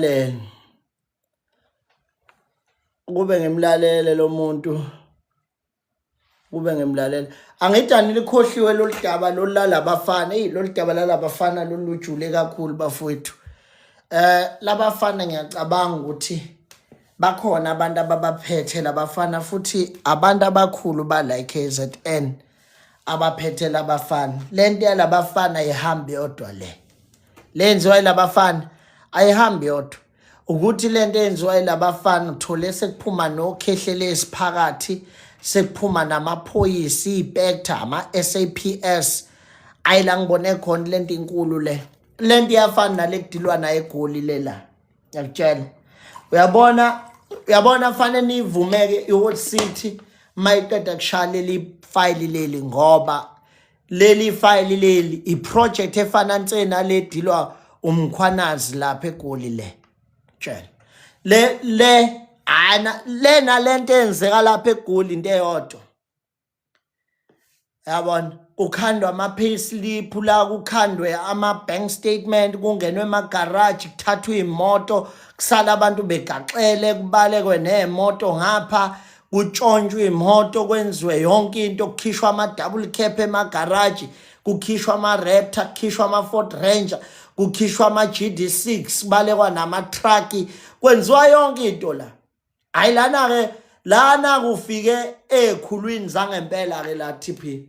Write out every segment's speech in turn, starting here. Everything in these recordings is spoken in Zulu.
Ngimlalele. Kube ngimlalele lo muntu. Kube ngimlalele. Angithi anilikhohliwe lolu daba lolu lalabafana. Eyi lolu daba lalabafana lolujule kakhulu bafowethu. Labafana ngiyacabanga ukuthi bakhona abantu ababaphethe labafana futhi abantu abakhulu bala eKZN abaphethe labafana. Lento yalabafana ihambi yodwa le. Lenziwa yilabafana ayihambi yodwa. Ukuthi lento eyenziwa yilabafana uthole sekuphuma nokhehlelezi phakathi, sekuphuma namaphoyisa, iy'pector, ama-SAPS. Ayi la ngibone khona lento inkulu le. Lento iyafana nale kudilwa nayo eGoli lela. Ngiyakutshela. Uyabona uyabona fanele nivumeke iHot City mayiqeda kushaya leli file leli ngoba leli file leli iproject efana nse nale dilwa umkhwanazi lapha eGoli le. Tshela. Le le ana lena lento eyenzeka lapha eGoli into eyodwa. Yabona kukhandwa ama-payslip la kukhandwe ama-bank statement kungenwe emagaraji kuthathwe iy'moto kusala abantu begaxele kubalekwe ney'moto ngapha kutshontshwe iy'moto kwenziwe yonke into kukhishwa ama-double cap emagaraji kukhishwa ama-raptor kukhishwa ama-ford ranger kukhishwa ama-gd6 kubalekwa nama-truck kwenziwa yonke into la. Hayi lana ke lana kufike ekhulwini zangempela ke la TP.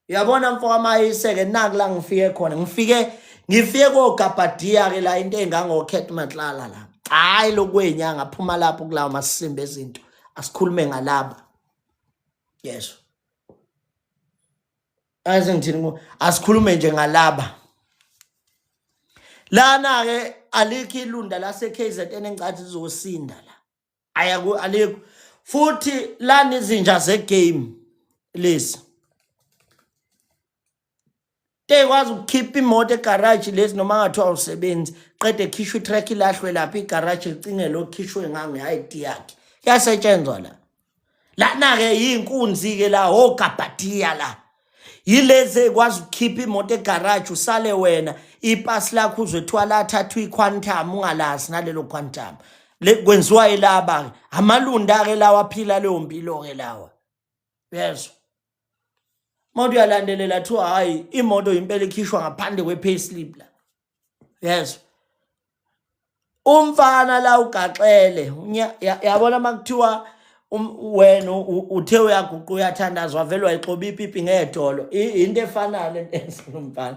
Uyabona mfo kaMayise ke naku la ngifike khona. Ngifike ngifike koGabhadiya ke la into engango Cat Matlala la. Hayi lokwenyanga phuma lapho kulawo masimba ezinto. Asikhulume ngalaba. Yes. Aze ngithini asikhulume nje ngalaba. Lana ke alikho ilunda lase KZN engicathi lizosinda la. Ayaku alikho. Futhi lana izinja ze game lezi. Tekwazi ukukhipha imoto egarage lezi noma ngathiwa awusebenzi qede khishwe itrack ilahlwe lapha igarage licingele okhishwe ngange-ID yakhe. Kuyasetshenzwa la. Lana-ke yiy'nkunzi-ke la ogabhadiya la yilezi ekwazi ukukhipha imoto egaraji usale wena ipasi lakho uzwe kuthiwa lathathwa iquantum ungalazi nalelo quantum kwenziwa yilaba-ke amalunda-ke lawa aphila leyo mpilo-ke lawa uyezwa Imoto uyalandelela thiwa hhayi imoto impela ikhishwa ngaphandle kwe-payslip la yezwa umfana la ugaxele yabona uma kuthiwa wena uthe uyaguqa uyathandaza wavele wayixoba ipipi ngedolo into efanayo lento enze lo mfana.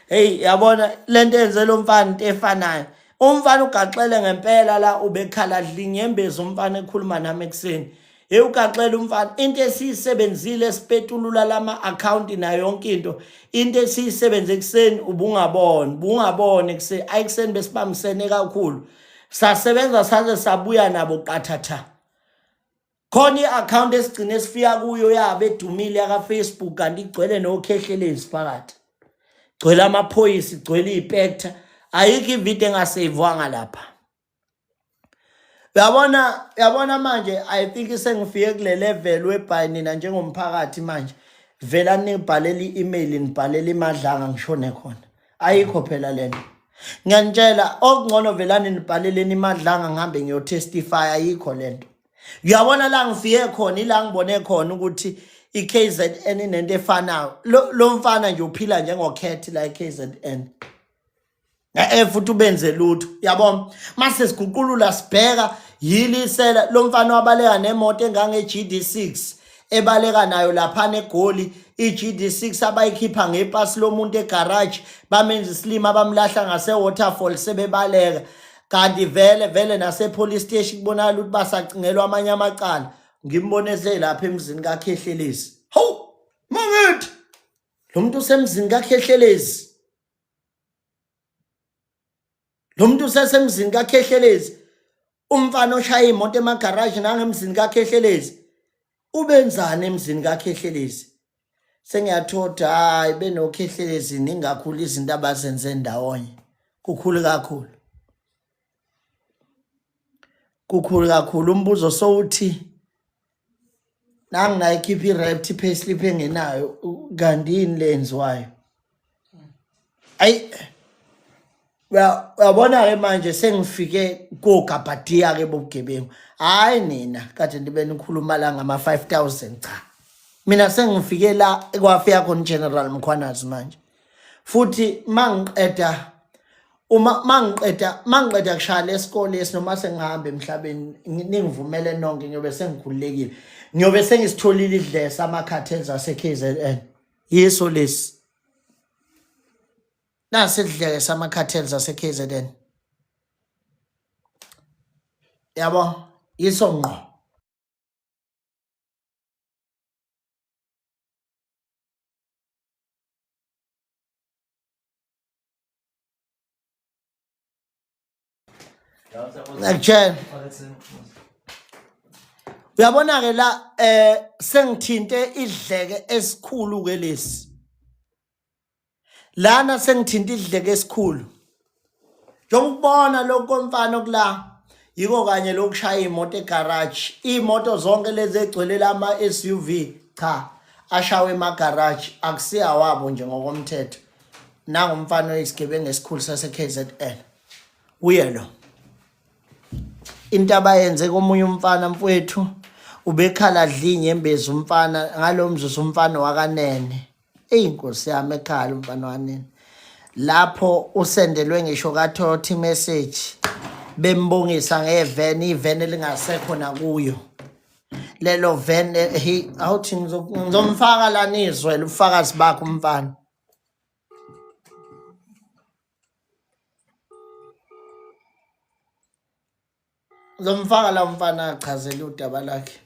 Hey yabona lento enze lo mfana into efanayo. Umfana ugaxele ngempela la ubekhala dla inyembezi umfana ekhuluma nami ekuseni. Hey ugaxele umfana into esiyisebenzile sipetulula lama account nayo yonke into into esiyisebenze ekuseni ubungaboni ubungaboni ekuseni ayikuseni besibambisene kakhulu sasebenza saze sabuya nabo qathatha khona i-account esigcine sifika kuyo yabe edumile yaka-Facebook kanti igcwele nokhehlelezi phakathi gcwele amaphoyisa igcwele iy'pekta ayikho ividiyo engaseyivwanga lapha. Uyabona uyabona manje I think sengifike kule level whereby nina njengomphakathi manje vela nibhalela i-email nibhalela imadlanga ngishone khona. Ayikho phela lento. Ngiyanitshela okungcono velani nibhaleleni imadlanga ngihambe ngiyotestify ayikho lento. Uyabona la ngifike khona ila ngibone khona ukuthi iKZN inento efanayo. Lo mfana nje uphila njengoCat la eKZN. Eh futhi ubenze lutho yabo mase siguqulula sibheka yilisela lo mfana wabaleka nemoto engange GD6 ebaleka nayo lapha neGoli iGD6 abayikhipha ngepasi lomuntu egarage bamenza isilima bamlahla ngase waterfall sebebaleka kanti vele vele nase police station kubonakala ukuthi basacingelwa amanye amacala ngimbone selapha emzini kaKhehlelezi. Hawu mangithi lo muntu usemzini kaKhehlelezi lo muntu usesemzini kaKhehlelezi umfana oshaya imoto emagaraji nangemzini kaKhehlelezi ubenzani emzini kaKhehlelezi sengiyathoda hayi benoKhehlelezi ningakhulu izinto abazenze ndawonye kukhulu kakhulu kukhulu kakhulu umbuzo sowuthi nangi nayo ikhipha i-rapt i-payslip engenayo kanti yini le yenziwayo ayi. Uyabona-ke manje sengifike kogabhadiya-ke bobugebengu. Hhayi nina kade nibe nikhuluma la ngama-5000 cha. Mina sengifike la ekwafika khona uGeneral Mkhwanazi manje. Futhi mangiqeda uma mangiqeda mangiqeda kushaya lesikole lesi noma sengihamba emhlabeni ningivumele nonke ngiyobe sengikhululekile. Ngiyobe sengisitholile idlesa ama-cartels ase-KZN. Yiso lesi. Nasi isidleke sama-cartels ase-KZN. Yabo, yiso ngqo. Ngiyakutshela. Uyabona ke la eh sengithinte idleke esikhulu ke lesi. Lana sengithinta idleke esikhulu. Njengoba ukubona lokhu komfana okula yiko kanye lokushaya imoto egarage. Imoto zonke lezi egcwele lama SUV cha ashawe emagarage akusiyawabo nje ngokomthetho. Nangumfana oyisigebengu esikhulu sase KZN. Uye lo. Into abayenze komunye umfana mfowethu ubekhala dla inyembezi umfana ngalo mzuzu umfana wakanene. Eyi nkosi yami ekhala umfana wanini. Lapho usendelwe ngisho kathothi message bembongisa ngeveni iveni elingasekho nakuyo. Lelo veni he awuthi ngizomfaka la nizwele ubufakazi bakhe umfana. Ngizomfaka la umfana achazele udaba lakhe.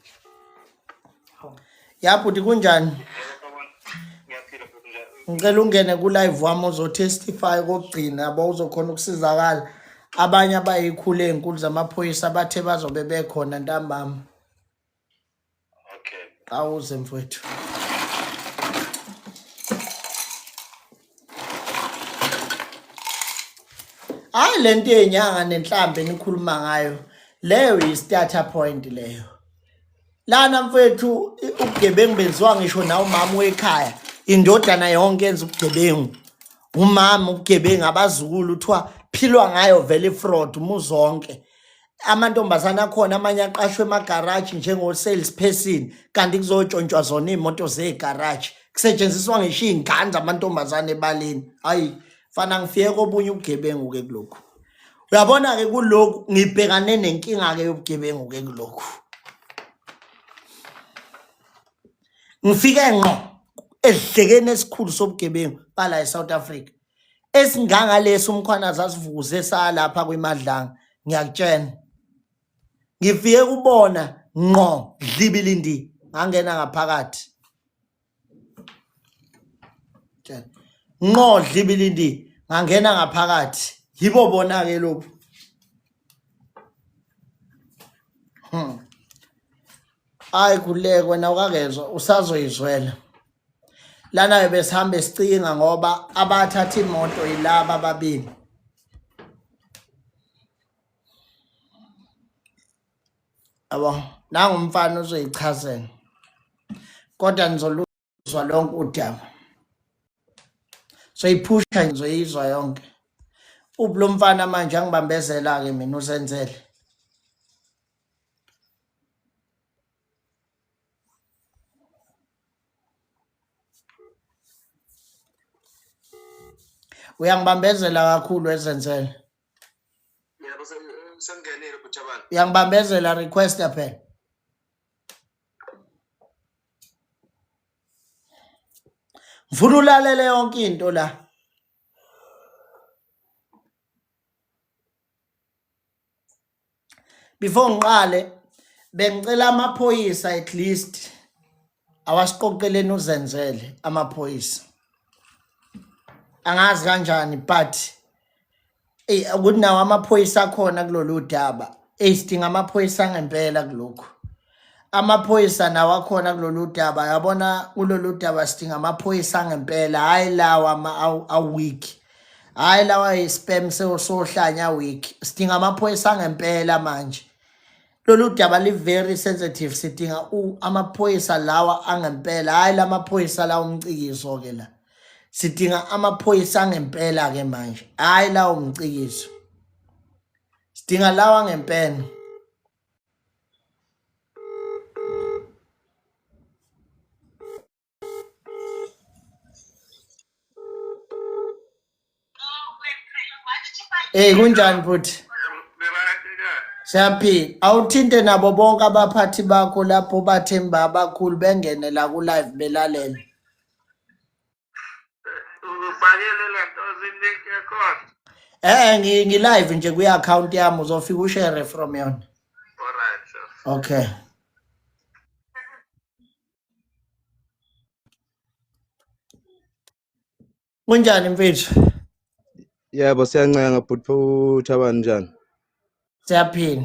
Ya bhuti kunjani? Ngicela ungene ku live wami uzotestify kokugcina yabo uzokhona ukusizakala. Abanye abayikhulu ezinkulu zamaphoyisa bathe bazobe bekhona ntambama. Okay. Awuze mfowethu. Hayi lento yenyanga nenhlambi enikhuluma ngayo leyo yi starter point leyo. Lana mfowethu ubugebengu benziwa ngisho nawu mama wekhaya indodana yonke yenza ubugebengu. Umama ubugebengu abazukulu kuthiwa philwa ngayo vele ifraud umuzi wonke. Amantombazane akhona amanye aqashwe emagaraji njengo-sales person kanti kuzotshontshwa zona iy'moto zegaraji kusetshenziswa ngisho iy'ngane zamantombazane ebaleni. Hhayi fana ngifike kobunye ubugebengu-ke kulokhu. Uyabona-ke kulokhu ngibhekane nenkinga-ke yobugebengu-ke kulokhu. Ngifike ngqo esidlekeni esikhulu sobugebengu bala e-South Africa. Esingangaleso uMkhwanazi asivuze salapha kwiMadlanga ngiyakutshela. Ngifike kubona ngqo dlibilindi ngangena ngaphakathi. Tshela. Ngqo dlibilindi ngangena ngaphakathi. Yibo bona ke lobu. Hayi khululeka wena ukakezwa usazoyizwela. Lana besihambe sicinga ngoba abathatha imoto yilaba ababili. Yabo, nangu umfana uzoyichazela. Kodwa nizoluzwa lonke udaba. Soyiphusha ngizoyizwa yonke. Uphi lo mfana manje angibambezela-ke mina uzenzele. Uyangibambezela kakhulu ezenzele. Yebo sengingenile bhuti. Uyangibambezela request phela. Ngifuna ulalele yonke into la. Before ngiqale bengicela amaphoyisa at least awasiqoqeleni uzenzele amaphoyisa. Angazi kanjani but eyi ukuthi nawo amaphoyisa akhona kulolu daba. Eyi sidinga amaphoyisa angempela kulokhu. Amaphoyisa nawo akhona kulolu daba yabona kulolu daba sidinga amaphoyisa angempela hhayi lawa a-weak. Hhayi lawa ayi-spam sohlanya weak. Sidinga amaphoyisa angempela manje. Lolu daba li-very sensitive sidinga amaphoyisa lawa angempela hhayi la maphoyisa lawa umcikizo-ke la. Sidinga amaphoyisa angempela ke manje, hayi lawo mcikizo. Sidinga lawa ngempela. Hey kunjani futhi? Siyaphila. Awuthinte nabo bonke abaphathi bakho lapho bathemba abakhulu bengene la ku live belalele. Ufakele le nto link yakhona. Eh ngi live nje kwi account yami uzofika ushare from yona. All right sir. Okay. Kunjani mfethu? Yebo siyancenga bhuti uThabani njani? Siyaphila.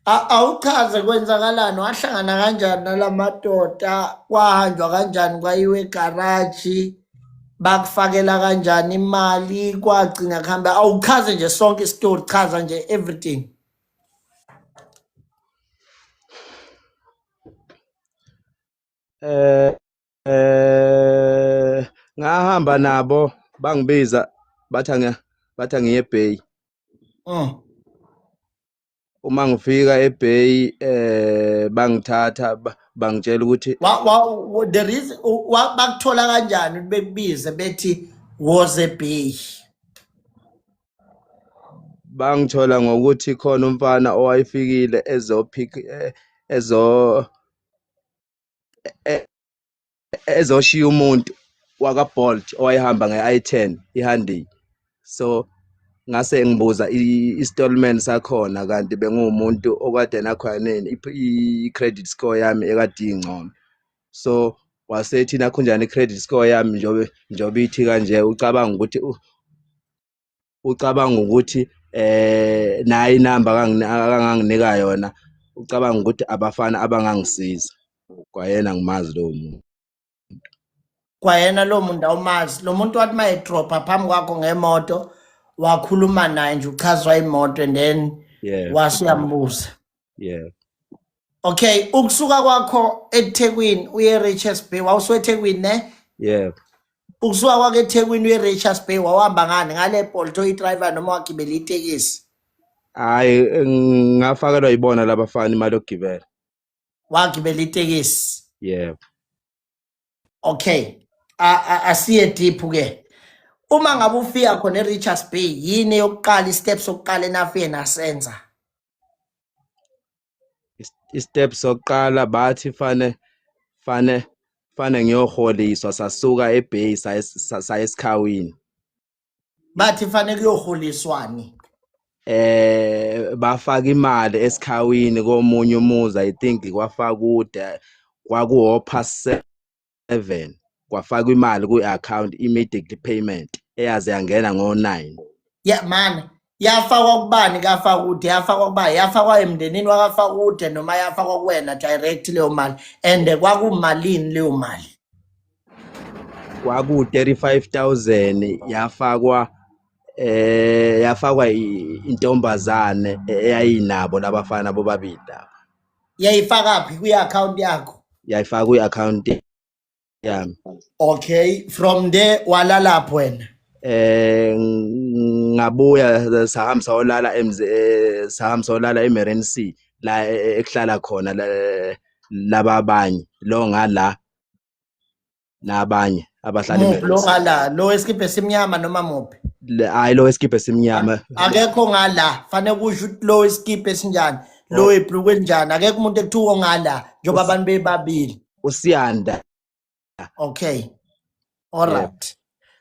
Awuchaze kwenzakalani wahlangana kanjani nalamadoda kwahanjwa kanjani kwayiwe egaraji bakufakela kanjani imali kwagcina kuhambe awuchaze nje sonke isitori chaza nje everything. Eh ngahamba nabo bangibiza bathi angiye eBay. Uma ngifika eBay bangithatha bangitshela ukuthi wa the reason bakuthola kanjani ukuthi bekubize bethi woze eBay? Bangithola ngokuthi khona umfana owayefikile ezopick ezo ezoshiya umuntu waka-Bolt owayehamba nge-i10 iHyundai. So ngase ngibuza i-installment sakhona kanti benguwumuntu okade nakhona i-credit score yami ekade ingcono. So wasethi nakhunjani i-credit score yami njobe ithi kanje ucabanga ukuthi nayi inamba akanganginika yona, ucabanga ukuthi abafana abangangisiza. Kwayena ngimazi lowo muntu. Kwayena lo muntu awumazi. Lo muntu wathi mayedropha phambi kwakho ngemoto wakhuluma naye nje uchazwa imoto and then wase uyambuza. Okay, ukusuka kwakho eThekwini uye eRichards Bay, wawusuka eThekwini ne? Yeah. Ukusuka kwakho eThekwini uye eRichards Bay wawuhamba ngani? Ngale Bolt oyi-driver noma wagibela itekisi? Hayi, ngafakelwa yibona labafana imali yokugibela. Wagibela itekisi? Yeah. Okay. Asiye deep ke. Uma ngabe ufika khona eRichards Bay yini yokuqala i-step sokuqala enafike nasenza? I-step sokuqala bathi fane ngiyoholiswa, sasuka eBay saya esikhawini. Bathi fane kuyoholiswani? Bafaka imali esikhawini komunye umuzi, I think kwafakude kwaku 7:30 kwafakwa imali kwi-account immediately payment eyaze yangena ngo-9. Yeah man, yafakwa kubani kaFakude, yafakwa kubani, yafakwa emndenini wakaFakude noma yafakwa kuwena direct leyo mali, and kwakumalini leyo mali? Kwaku 35,000 yafakwa yafakwa intombazane eyayinabo labafana bobabili laba. Yayifaka phi kwi-account yakho? Yayifaka kwi-account yami. Okay, from there walalapho wena? Ngabuya sahamba sayolala sahamba sayolala eMarine C la ekuhlala khona laba abanye lo ngala nabanye abahlala Muphi lo ngala, lo wesikibha esimnyama noma muphi? Hayi, lo wesikibha esimnyama. Akekho ngala, fanele kusho ukuthi lo wesikibha esinjani, lo webhluku elinjani, akekho umuntu ekuthiwa ngala njengoba abantu bebabili. Usiyanda. Okay. All right.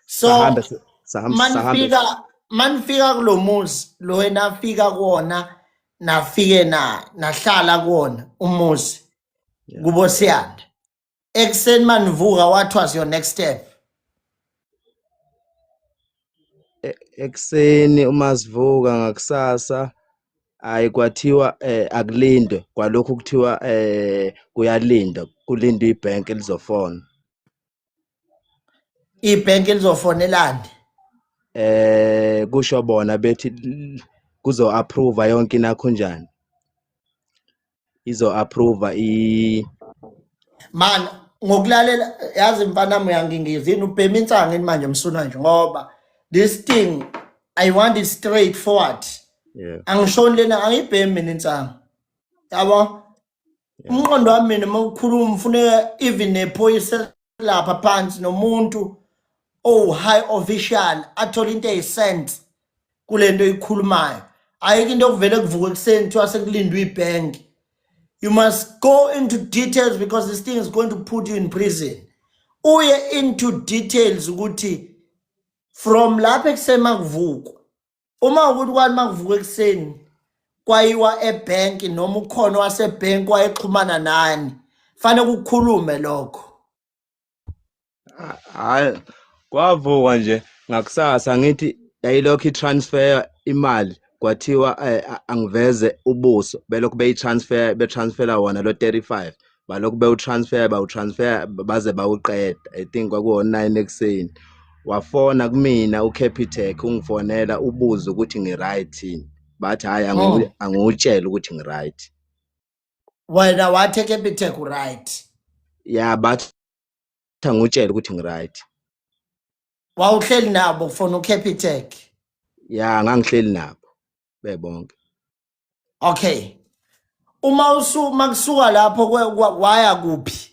So manifika kulomuzi lo enafika kuwona nafike na nahlala kuwona umuzi kubo Siyanda. Ekuseni manivuka, what was your next step? Ekuseni uma sivuka ngakusasa hayi kwathiwa akulindwe, kwalokhu kuthiwa kuyalindwa, kulindwe ibhenki elizofona. Ibhenki elizofonelani? Kusho bona bethi kuzo approve yonke inakhunjani. Izo approve i Man, Ngokulalela, yazi mfana wami, uyangingiza yini, ubhema insangu yini manje, msuna nje, ngoba this thing I want it straight forward. Angishoni lena, angiyibhemi mina insangu, yabo. Umqondo wami mina uma ukhuluma ufuneka even nephoyisa lapha phansi nomuntu owu high official athole into eyisense kule nto oyikhulumayo. Ayikho into okuvele kuvuka ekuseni kuthiwa sekulindwe ibhenki. You must go into details because this thing is going to put you in prison. Uye into details ukuthi from lapho ekuseni makuvukwa, uma ukuthi kwathi makuvukwa ekuseni kwayiwa ebhenki noma ukhona wasebhenki wayexhumana nani, fanele kukhulume lokho. Hayi, kwavuka nje ngakusasa, ngithi yayilokhu i-transfer imali, kwathiwa angiveze ubuso, belokhu beyi-transfer, betransfera wona lo 35, balokhu bewutransfer, bawutransfer baze bawuqeda. I think kwakuwo-9 ekuseni wafona kumina uCapitec, ungifonela ubuze ukuthi ngi-right yini, bathi hhayi, angiwutshele ukuthi ngi-right. Wena wathi eCapitec right? Ya, bathi angutshele ukuthi ngi-right. Wawuhleli nabo kufona uCapitec? Ya, ngangihleli nabo bebonke. Okay, uma usu makusuka lapho waya kuphi?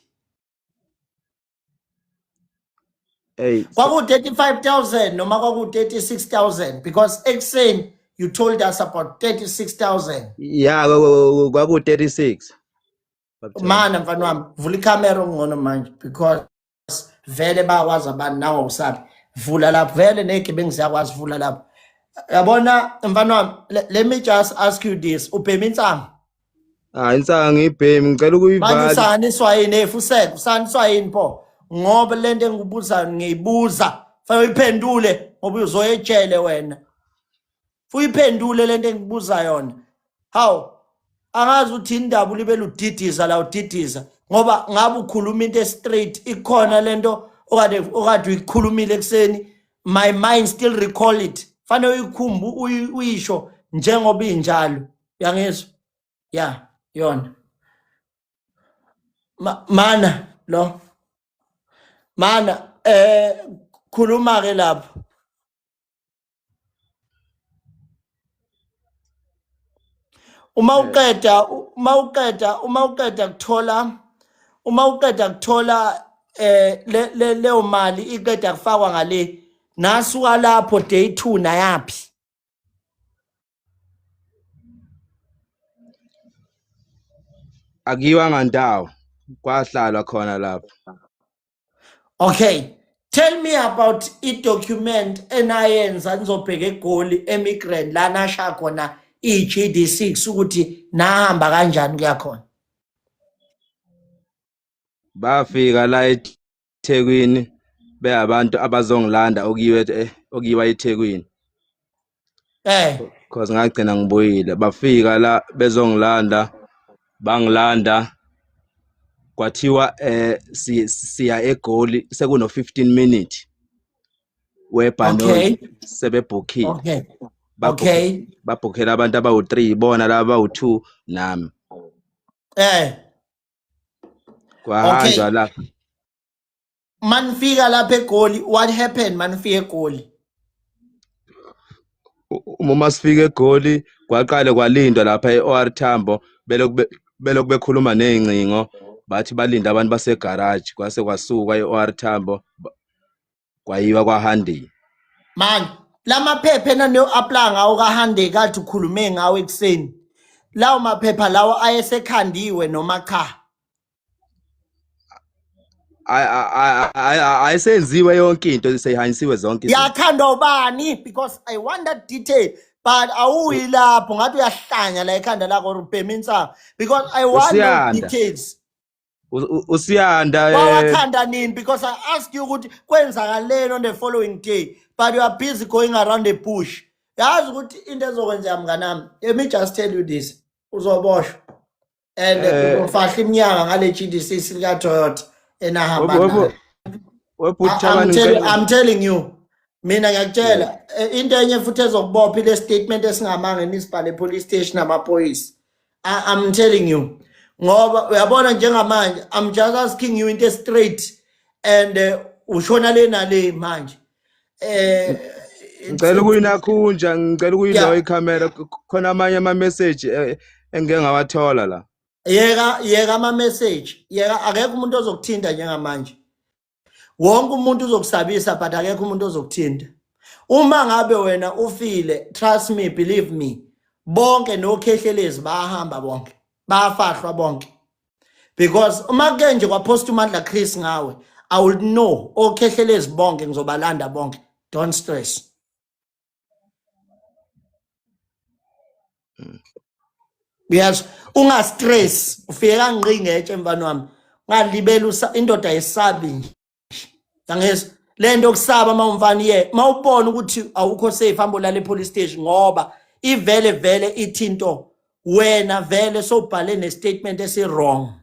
Hey. Kwaku 35000 noma kwaku 36000? Because ekuseni you told us about 36000. Ya, kwaku 36. Mana mfana wami, vula ikhamera okungcono manje, because vele bayakwazi abantu nawe usabi. Vula lapho, vele ney'gebengu ziyakwazi. Vula lapho, yabona mfana wami, let me just ask you this: ubhema insangu? Hayi, insangu ngiyibhemi, ngicela Manje ukuyivala. usanganiswa yini efuseke? Usanganiswa yini pho? Ngoba lento engikubuzayo ngiyibuza, fanele uyiphendule ngoba uzoya ejele wena. Uyiphendule lento engikubuza yona. Hawu, angazi ukuthi indaba ulibe ludidiza la, udidiza ngoba ngabe ukhuluma into straight ikhona lento okade uyikhulumile ekuseni. My mind still recall it. Fanele uyikhumbu, uyisho njengoba injalo, uyangizwa? Ya, yona. Mana lo, mana, khuluma ke lapho. Uma uqeda, uma uqeda kuthola, uma uqeda kuthola leyo mali iqeda kufakwa ngale, nasuka lapho day 2 nayaphi? Akuyiwa ngandawo, kwahlalwa khona lapho. Okay, tell me about i-document enayenza nizobheka eGoli eMidrand la nasha khona i-GD6, ukuthi nahamba kanjani kuya khona. Bafika la eThekwini beyabantu abazongilanda okuyiwa eThekwini, cause ngagcina ngibuyile. Bafika la bezongilanda, bangilanda, kwathiwa siya eGoli sekuno 15 minute webhanoyi, sebebhukhile. Babhukhela abantu abawu-3, bona laba abawu-2 nami. Kwahanjwa lapha. Manifika lapha eGoli, what happened manifika eGoli? Uma sifika eGoli kwaqale kwalindwa lapha e-OR Tambo, belokhu bekhuluma ney'ngcingo, bathi balinda abantu basegaraji, kwase kwasukwa e-OR Tambo kwayiwa kwaHandy. Man, lamaphepha enaniyo-apply ngawo kaHandy kade ukhulume ngawo ekuseni, lawo maphepha lawo ayesekhandiwe noma cha? Ayisenziwe yonke into, seyihanyisiwe zonke izinto. Yakhandwa ubani? Because I want that detail, but awuyi lapho, ngathi uyahlanya la ekhanda lakho or ubhema insangu, because I want those Usiyanda. details. Usiyanda. Wawakhanda nini? Because I ask you ukuthi kwenzakaleni on the following day, but you are busy going around the bush. Yazi ukuthi into ezokwenzeka mnganami, let me just tell you this, uzoboshwa and uzofahla iminyaka ngale GD6 lika Toyota enahamba nayo. Webhuti I'm Thabani, I'm telling you, mina ngiyakutshela, into enye futhi ezokubopha ile statement esingamange nisibhale police station amaphoyisa. I'm telling you. Ngoba uyabona njengamanje I'm just asking you into straight and ushona le nale manje. Ngicela ukuyinakhunja, ngicela ukuyilowa ikhamera, khona amanye ama message engike ngawathola la. Yeka ama message, yeka, akekho umuntu ozokuthinta njengamanje. Wonke umuntu uzokusabisa but akekho umuntu ozokuthinta. Uma ngabe wena ufile, trust me, believe me, bonke nokhehlelezi bayahamba bonke, bayafahlwa bonke. Because uma ke nje kwapost uMandla Chris ngawe, I will know okhehlelezi bonke, ngizobalanda bonke. Don't stress. Yes, unga stress, ufike kangqi ngetshe mfana wami. Ngalibela indoda yesabi nje. Angizwa le nto yokusaba uma umfana iye, uma ubona ukuthi awukho safe, hamba ulale e-police station, ngoba ivele vele ithi into wena vele sowubhale ne-statement esi-wrong.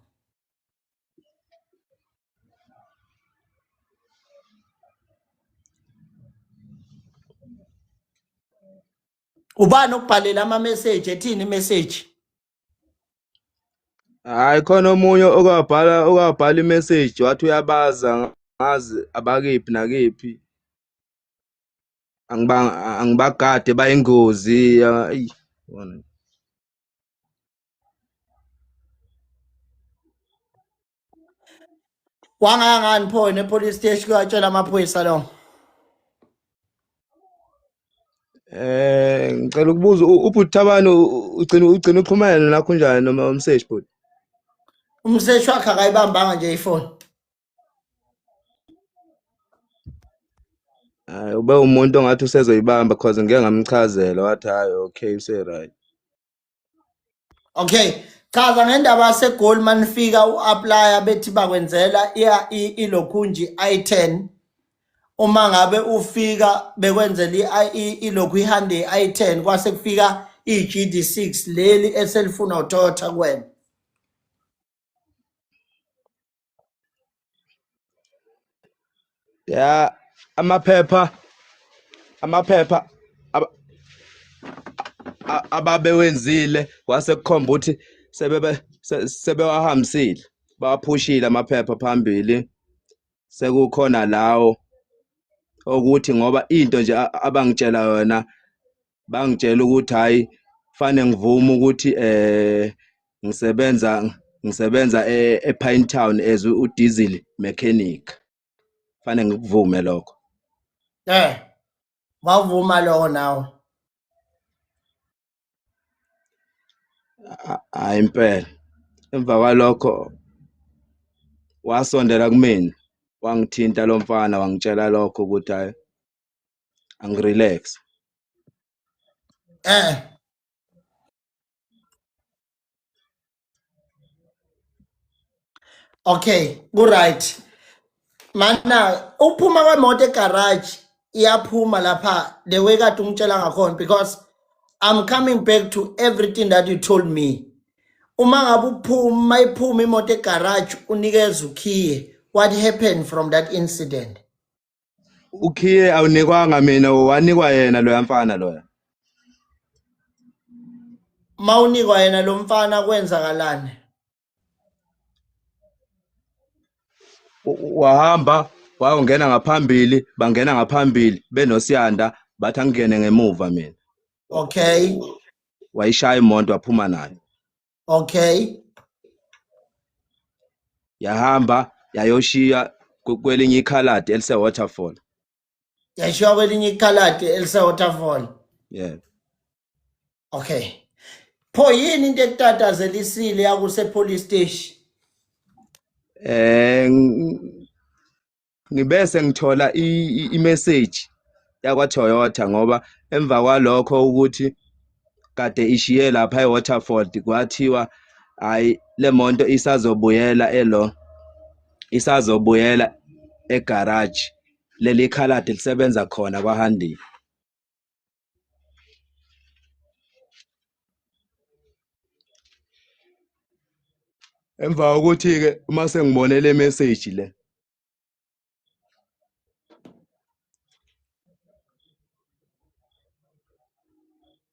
Ubani okubhalela ama-message? Ethini i-message? Hayi, khona omunye okabhala i-message wathi uyabaza, ngazi abakephi nakephi, angibagade bayingozi. Ayi, yabona. Wangangani pho wena e-police station kuyatshela amaphoyisa lo? Ngicela ukubuza ubhuti Thabani, ugcina uxhumene nakho njani noma umseshi bhuti? Umseshi wakhe akayibambanga nje ifoni. Hayi, ube umuntu ongathi usezoyibamba because ngike ngamchazela wathi hayi okay use right. Okay, chaza ngendaba yaseGoli manifika u-applya bethi bakwenzela ilokhunji i10. Uma ngabe ufika bekwenzela ilokhu iHyundai i10, kwase kufika iGD6 leli eselifuna uToyota kuwena. Ya, amaphepha ababewenzile kwase kukhomba ukuthi sebewahambisile, bawaphushile amaphepha phambili. Sekukhona lawo okuthi ngoba into nje abangitshela yona, bangitshela ukuthi hayi fanele ngivume ukuthi ngisebenza ePine Town as u-diesel mechanic, fanele ngikuvume lokho. Wavuma lokho nawe? Hayi impela. Emva kwalokho wasondela kumina, wangithinta lo mfana, wangitshela lokho ukuthi hayi angirelax. Okay, ku right. Mana uphuma kwemoto egarage iyaphuma lapha the way kade ungitshela ngakhona, because I'm coming back to everything that you told me. Uma ngabe uphuma, iphuma imoto egarage, unikeza ukhiye, what happened from that incident? Ukhiye awunikwanga mina, wanikwa yena loya mfana loya. Mawunikwa yena lo mfana kwenzakalani? Wahamba wayongena ngaphambili, bangena ngaphambili benoSiyanda, bathi angene ngemuva mina. Okay. Wayishaya imoto waphuma nayo. Okay. Yahamba yayoshiya kwelinye ikhaladi elise Waterfall. Yashiya kwelinye ikhaladi elise Waterfall. Yeah. Okay. Pho yini into ekutatazelisile yakuse police station? Ngibese ngithola i-message yakwa Toyota, ngoba emva kwalokho ukuthi kade ishiye lapha eWaterford, kwathiwa hayi le moto isazobuyela elo, isazobuyela egarage leli khaladi lisebenza khona kwaHyundai. Emva kokuthi ke uma sengibone le message le,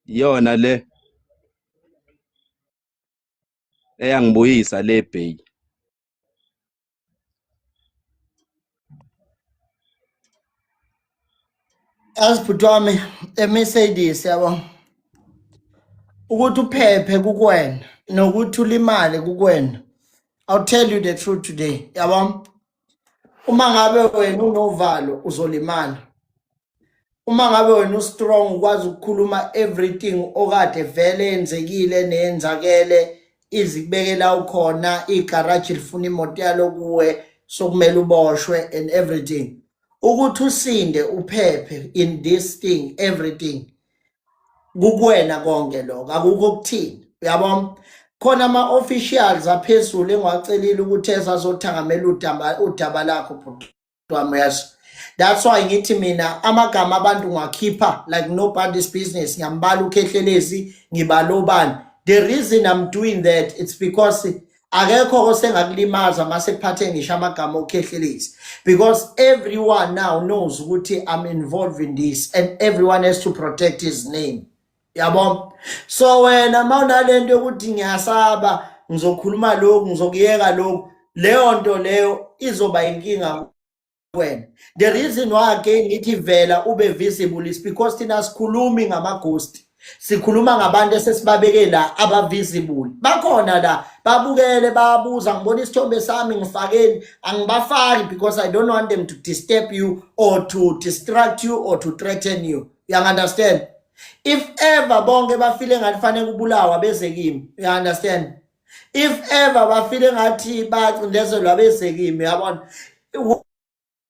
iyona le Eyangibuyisa le bay. Yazi bhuti wami, let me say this yabo. Ukuthi uphephe kukwena nokuthi ulimale kukwena. I'll tell you the truth today, yabo. Uma ngabe wena unovalo uzolimala. Uma ngabe wena ustrong ukwazi ukukhuluma everything okade vele yenzekile neyenzakele izikubekela ukhona igaraji lifuna imoto yalo kuwe sokumele uboshwe and everything. Ukuthi usinde uphephe in this thing everything kukuwena konke lokho akukho okuthini uyabona khona ama-officials aphezulu engiwacelile ukuthi ezazothangamela udaba udaba lakho bhuti wami uyazi. That's why ngithi mina amagama abantu ngiwakhipha like nobody's business. Ngiyambala uKhehlelezi, ngibala obani. The reason I'm doing that, it's because akekho osengakulimaza mase kuphathe ngisho amagama oKhehlelezi, because everyone now knows ukuthi I'm involved in this and everyone has to protect his name, yabo. So wena mawunalento yokuthi ngiyasaba, ngizokhuluma lokhu, ngizokuyeka lokhu, leyo nto leyo izoba inkinga kuwena. The reason why again ngithi vela ube visible is because thina sikhulumi ngama-ghost, sikhuluma ngabantu esesibabeke la aba-visible bakhona la, babukele, bayabuza, ngibona isithombe sami ngifakeni. Angibafaki because I don't want them to disturb you or to distract you or to threaten you, you understand? If ever bonke bafile ngathi fanele kubulawa, beze kimi, you understand? If ever bafile ngathi bayacindezelwa, beze kimi, yabona.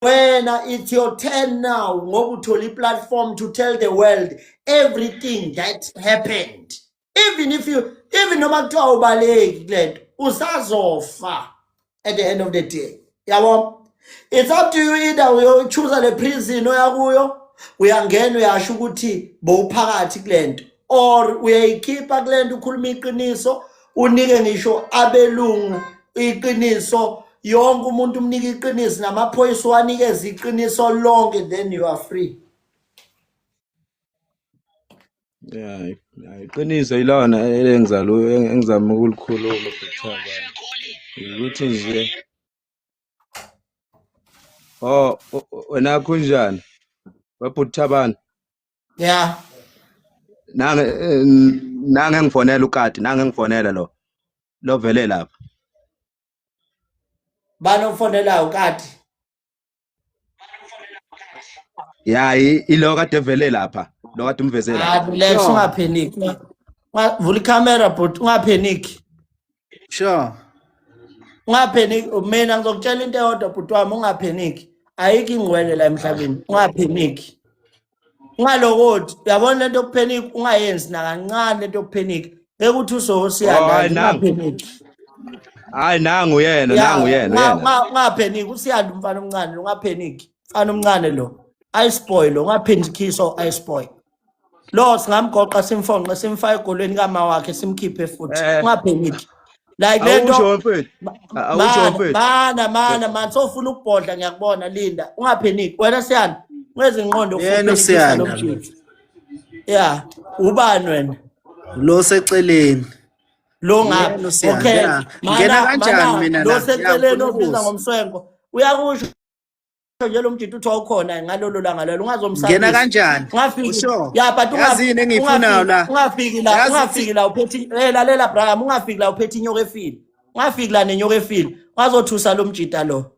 Wena it's your turn now ngoba uthola i-platform to tell the world everything that happened. Even if you, even noma kuthiwa ubaleki kulento, usazofa at the end of the day, yabo. It's up to you, either uyochoose le prison oya kuyo, uyangena uyasho ukuthi bowuphakathi kulento, or uyayikhipha kulento, ukhuluma iqiniso, unike ngisho abelungu iqiniso, yonke umuntu umnika iqiniso, namaphoyisa wanikeza iqiniso lonke, then you are free. Yeah, iqiniso ilona engizalo engizama ukulikhuluma bhuti, ukuthi nje oh wena kunjani webhuti Thabani? Yeah. Nange nange ngifonela ukati, nange ngifonela lo vele lapha. Bani omfonelayo kati? Ya, ilo kade vele lapha, lo kade umveze lapha. Ah, relax. Sure. Ungapanic. Vula ikhamera bhuti, ungapanic. Sure. Ungapanic. Mina ngizokutshela into eyodwa bhuti wami, ungapanic. Ayikho ingqwele la emhlabeni, ungapanic, ungalokothi uyabona lento yokupanic, ungayenzi nakancane lento yokupanic ngeke uthi Oh, usosiyanda. Hayi, nangu. Ungapanic. Hayi, nangu yena. Ya, Nangu yena, uyena. Ungapanic usiyanda umfana omncane lo, ungapanic mfana omncane lo, ice boy lo, ungaphenikisa ice boy lo. Singamgoqa, simfonqe, simfake egolweni kama wakhe, simkhiphe futhi. Ungapanic like lento. Awusho mfethu, awusho. Mana. Mfethu. Mana, mana, mana, sofuna ukubhodla, ngiyakubona. Linda, ungapanic wena siyana ngezinqondo. Yena uSiyanda. Lo mjita ya ubani wena? Lo seceleni. Lo ngapha? Yena uSiyanda. Okay. Ya. Ngena kanjani mina lo la? Ya, seceleni ngifuna obiza ukuzwa. ngomswenko uyakusho nje lo mjita uthi wawukhona ngalolo langa lelo. Ngena Ungazomsabisa. kanjani? Ungafiki. Usho. Ya, but Yazi yini engiyifunayo la? ungafiki la. Yazi Ungafiki la uphethe, eh, lalela Abraham, ungafiki la uphethe inyoka efile, ungafiki la nenyoka efile, ungazothusa lo mjita lo.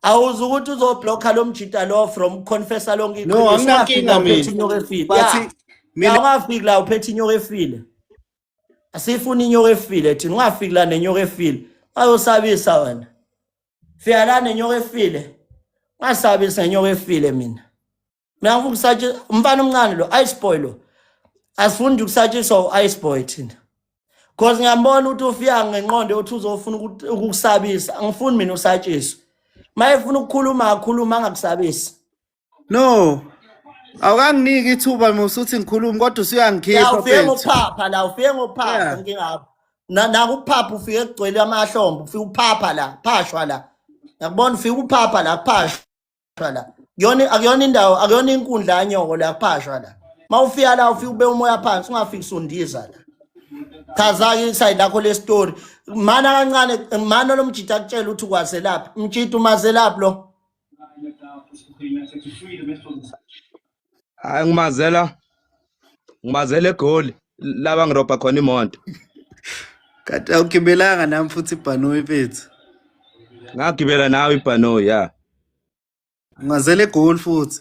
Awuzi ukuthi uzoblocka lo mjita lo from confessa lonke No, iqiniso. Ungafiki anginankinga la uphethe mina. inyoka efile. But Ya. mina Ya, ungafiki la uphethe inyoka efile. Asifuni inyoka efile thina. Ungafiki la nenyoka efile, ayosabisa wena. Fika la nenyoka efile, ungasabisi ngenyoka efile. Mina ngifuna ukusatshiswa umfana omncane lo, ice boy lo. Asifundi ukusatshiswa u-ice boy thina, cause ngiyambona ukuthi ufika ngenqondo yokuthi uzofuna ukukusabisa. Angifuni mina usatshiswe. Ma efuna ukukhuluma, akhuluma, angakusabisi. No. Awukanginiki ithuba musuthi ngikhulume kodwa Ya, usuyangikhipha ufike mfethu. ngokuphapha la, ufike ngokuphapha. Inkinga yakho nakuphapha, ufike kugcwele amahlombe, ufike uphapha la, phashwa la, ngiyakubona ufike uphapha la, kuphashwa la. Kuyona akuyona indawo, akuyona inkundla yanyoko la, kuphashwa la. Ma ufika la ufike ube umoya phansi, ungafiki sundiza la. Chaza-ke isayidi lakho le-story. Mana kancane, mana lo mjita akutshela ukuthi ukwazelaphi. Mjita umazelaphi lo? Hayi ngimazela ngimazela eGoli laba ngirobha khona imoto. Kanti awugibelanga nami futhi ibhanoyi mfethu. Ngagibela nawe ibhanoyi ya. Ungazela eGoli futhi.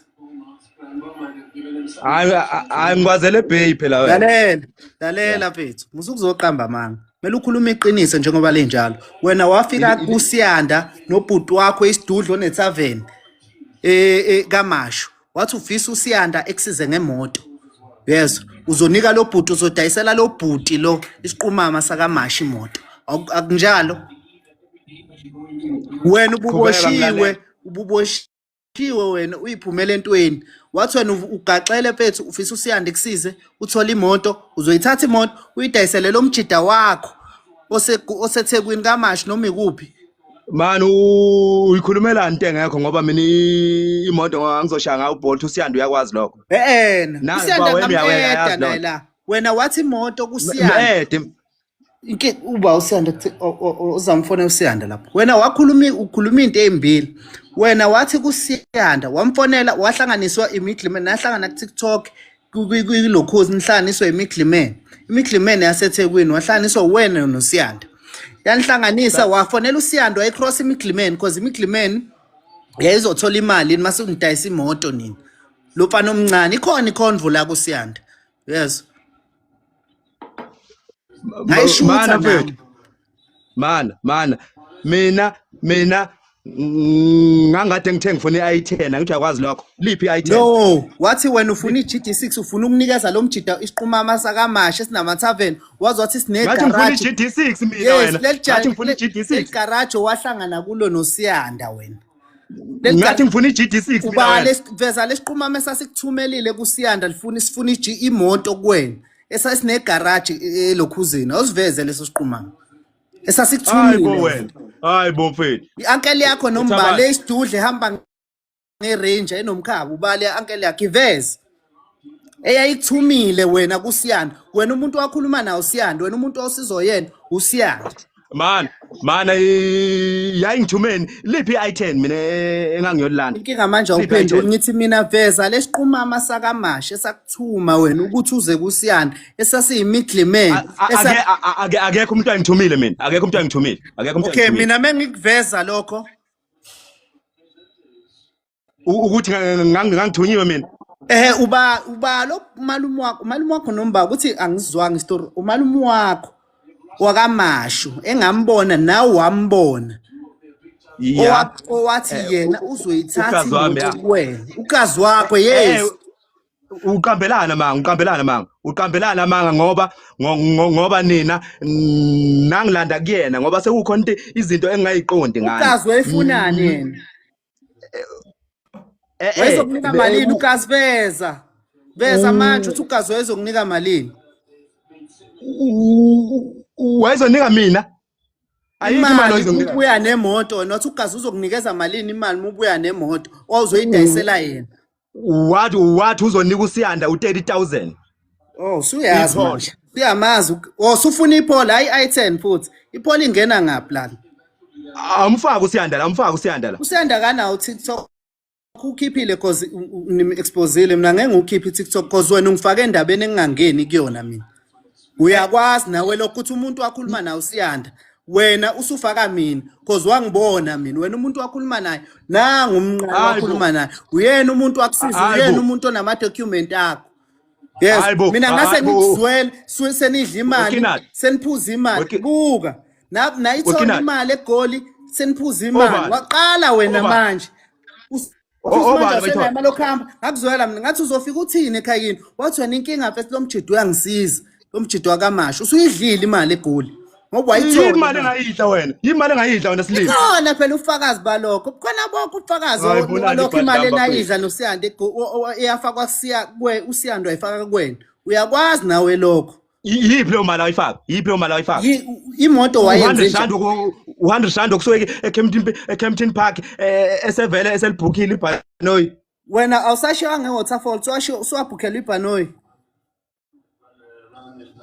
Hayi hayi ngikwazela eBay phela wena. Lalela, lalela mfethu. Musa ukuzoqamba amanga. Kumele ukhulume iqiniso njengoba linjalo. Wena wafika kuSiyanda nobhuti wakho isidudlo nethaveni eh kaMashu. Wathi ufisa uSiyanda ekusize ngemoto. Yezwa, uzonika lo bhuti uzodayisela lo bhuti lo isiqumama sakaMashu imoto. Akunjalo? Wena ububoshiwe, ububoshiwe wena uyiphumela entweni. Wathi wena ugaxele mfethu ufisa uSiyanda ekusize uthole imoto, uzoyithatha imoto uyidayisele lo mjida wakho oseThekwini kaMashu noma ikuphi. Mani uyikhulumelani into engekho ngoba mina imoto angizoshaya ngayo uBolt uSiyanda uyakwazi lokho. Eh uSiyanda ngamqeda naye la. Wena wathi imoto kuSiyanda. Inke uba uSiyanda uzamfona uSiyanda lapho. Wena wakhuluma ukhuluma into ezimbili. Wena wathi kuSiyanda wamfonela wahlanganiswa imidliman nahlangana ku TikTok kulokhuzi nihlanganiswe imidliman. Imidliman yaseThekwini wahlanganiswa wena noSiyanda. Yanihlanganisa wafonela uSiyanda wayicross imidliman because imidliman yayizothola imali mase ungidayisa imoto nini. Lo mfana omncane ikhona ikhonvo la kuSiyanda. Yes. Ngayishutha Mana mfethu. Mana, mana. Mina mina ngangade ngithe ngifuna i-i10 angithi uyakwazi lokho. Liphi i-i10? No, wathi wena ufuna i-GD6 ufuna ukunikeza lo mjida isiqumama sakamasha esinamathaveni wazi wathi Ngathi ngifuna sinegaraji. i-GD6 mina Yes, wena. leli Ngathi ngifuna i-GD6. leli garaji owahlangana kulo noSiyanda wena. Ngathi ngifuna i-GD6 mina Uba wena. veza lesiqumama esasikuthumele kuSiyanda lifuna sifuna imoto kuwena. Esasinegaraji elokhuzini. Awusiveze leso siqumama. Hayi bo Esasikuthumile. wena. Hayi bo mfethu. I-ankele yakho nombala Uthabani. isidudle ehamba ngeRanger enomkhaba ubale i-ankele yakho iveze. Eyayikuthumile wena kuSiyanda. Wena umuntu wakhuluma nawo uSiyanda, wena umuntu osizo yena uSiyanda. Mana, mana yayingithumeni liphi i-i10 mina engangiyolanda. Inkinga manje Liphi awuphenduli i-10? ngithi mina veza lesiqumama sakaMashe esakuthuma wena ukuthi uze kuSiyanda esasiyimidliman Akekho umuntu angithumile mina. Akekho umuntu angithumile. Akekho umuntu Okay angithumile. mina mengikuveza lokho Ukuthi ngangithunyiwe mina. Uba uba lo malume wakho umalume wakho nomba ukuthi angizwanga isitori umalume wakho wakaMashu engambona nawe wambona Ya. Owathi yena uzoyithatha ugazi wami, imoto ya. kuwena ugazi wakho yes Uqambelana manga, uqambelana manga, uqambelana manga ngoba ngoba nina nangilanda kuyena ngoba sekukhona into izinto engingayiqondi ngani. Ugazi wayefunani yena? Wayezokunika malini ugazi veza? Veza manje uthi ugazi wayezokunika malini? Wayezonika mina. Ayikho imali Imali oyizonika. ubuya nemoto wena wathi ugazi uzokunikeza malini imali uma ubuya nemoto owawuzoyidayisela yena. Wathi uzonika uSiyanda u30000. Oh, usuyazi Ipolo. manje. Uyamazi. Oh, usufuna iPolo, hayi i10 futhi. iPolo ingena ngaphi lana? Amfaka uSiyanda la, amfaka uSiyanda la. Usiyanda kanawo TikTok ukhiphile cause nim-exposile mina ngeke ngiwukhiphe i-TikTok cause wena ungifake endabeni engingangeni kuyona mina. Uyakwazi nawe lokho ukuthi umuntu wakhuluma nawe uSiyanda wena usufaka mina cause wangibona mina wena umuntu wakhuluma naye nangu umnqalo Hayi bo. wakhuluma naye uyena umuntu wakusiza Hayi uyena bo. umuntu onama-document akho. Yes, Hayi bo, mina ngase hayi bo. ngikuzwele senidla imali, Wekinati. seniphuza imali. Buka. Nayithola Wekinati. imali eGoli, seniphuza imali. Obani? Waqala wena Obani? manje. Usuthi manje Obani awusenayo bayithola? imali yokuhamba. Ngakuzwela mina ngathi uzofika uthini ekhayini? Wathi wena inkinga mfethu lo mjido uyangisiza. Lo mjido wakaMashu. Usuyidlile imali eGoli. Ngoba wayithola. Yini imali engayidla wena? Yini imali engayidla wena silima? Ikhona phela ufakazi balokho. Bukhona bonke ubufakazi Hayi, bonani balokho imali ibhadi lamba enayidla noSiyanda eyafakwa siya kwe uSiyanda wayifaka kuwena. Uyakwazi nawe lokho. Yiphi leyo mali ayifaka? Yiphi leyo mali ayifaka? Imoto wayenze 100 rand 100 rand okusuke eKempton eKempton Park esevele eselibhukhile ibhanoyi. Wena awusashiyanga nge-waterfall, uswabhukhela ibhanoyi.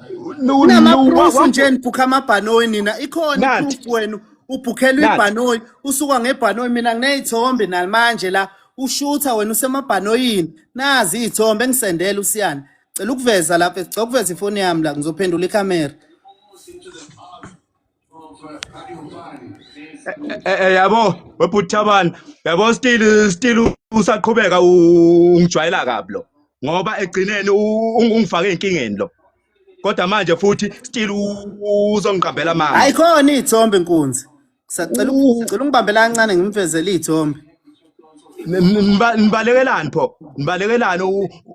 Kunama-proof nje nibhukha amabhanoyi nina, ikhona Nathi. i-proof wenu ubhukhelwa Nathi. ibhanoyi, usuka ngebhanoyi. Mina nginey'thombe namanje la ushutha wena usemabhanoyini, nazi iy'thombe engisendele uSiyanda. Cela ukuveza lapha, cela ukuveza ifoni yami la, ngizophendula ikhamera. Yabo webhuti Thabani, yabo still usaqhubeka ungijwayela kabi lo, ngoba egcineni ungifake enkingeni lo, kodwa manje futhi still uzongiqambela amanga. Hayi, khona iy'thombe nkunzi. Sacela cela ungibambela kancane ngimvezele iy'thombe. Nibalekelani pho? Nibalekelani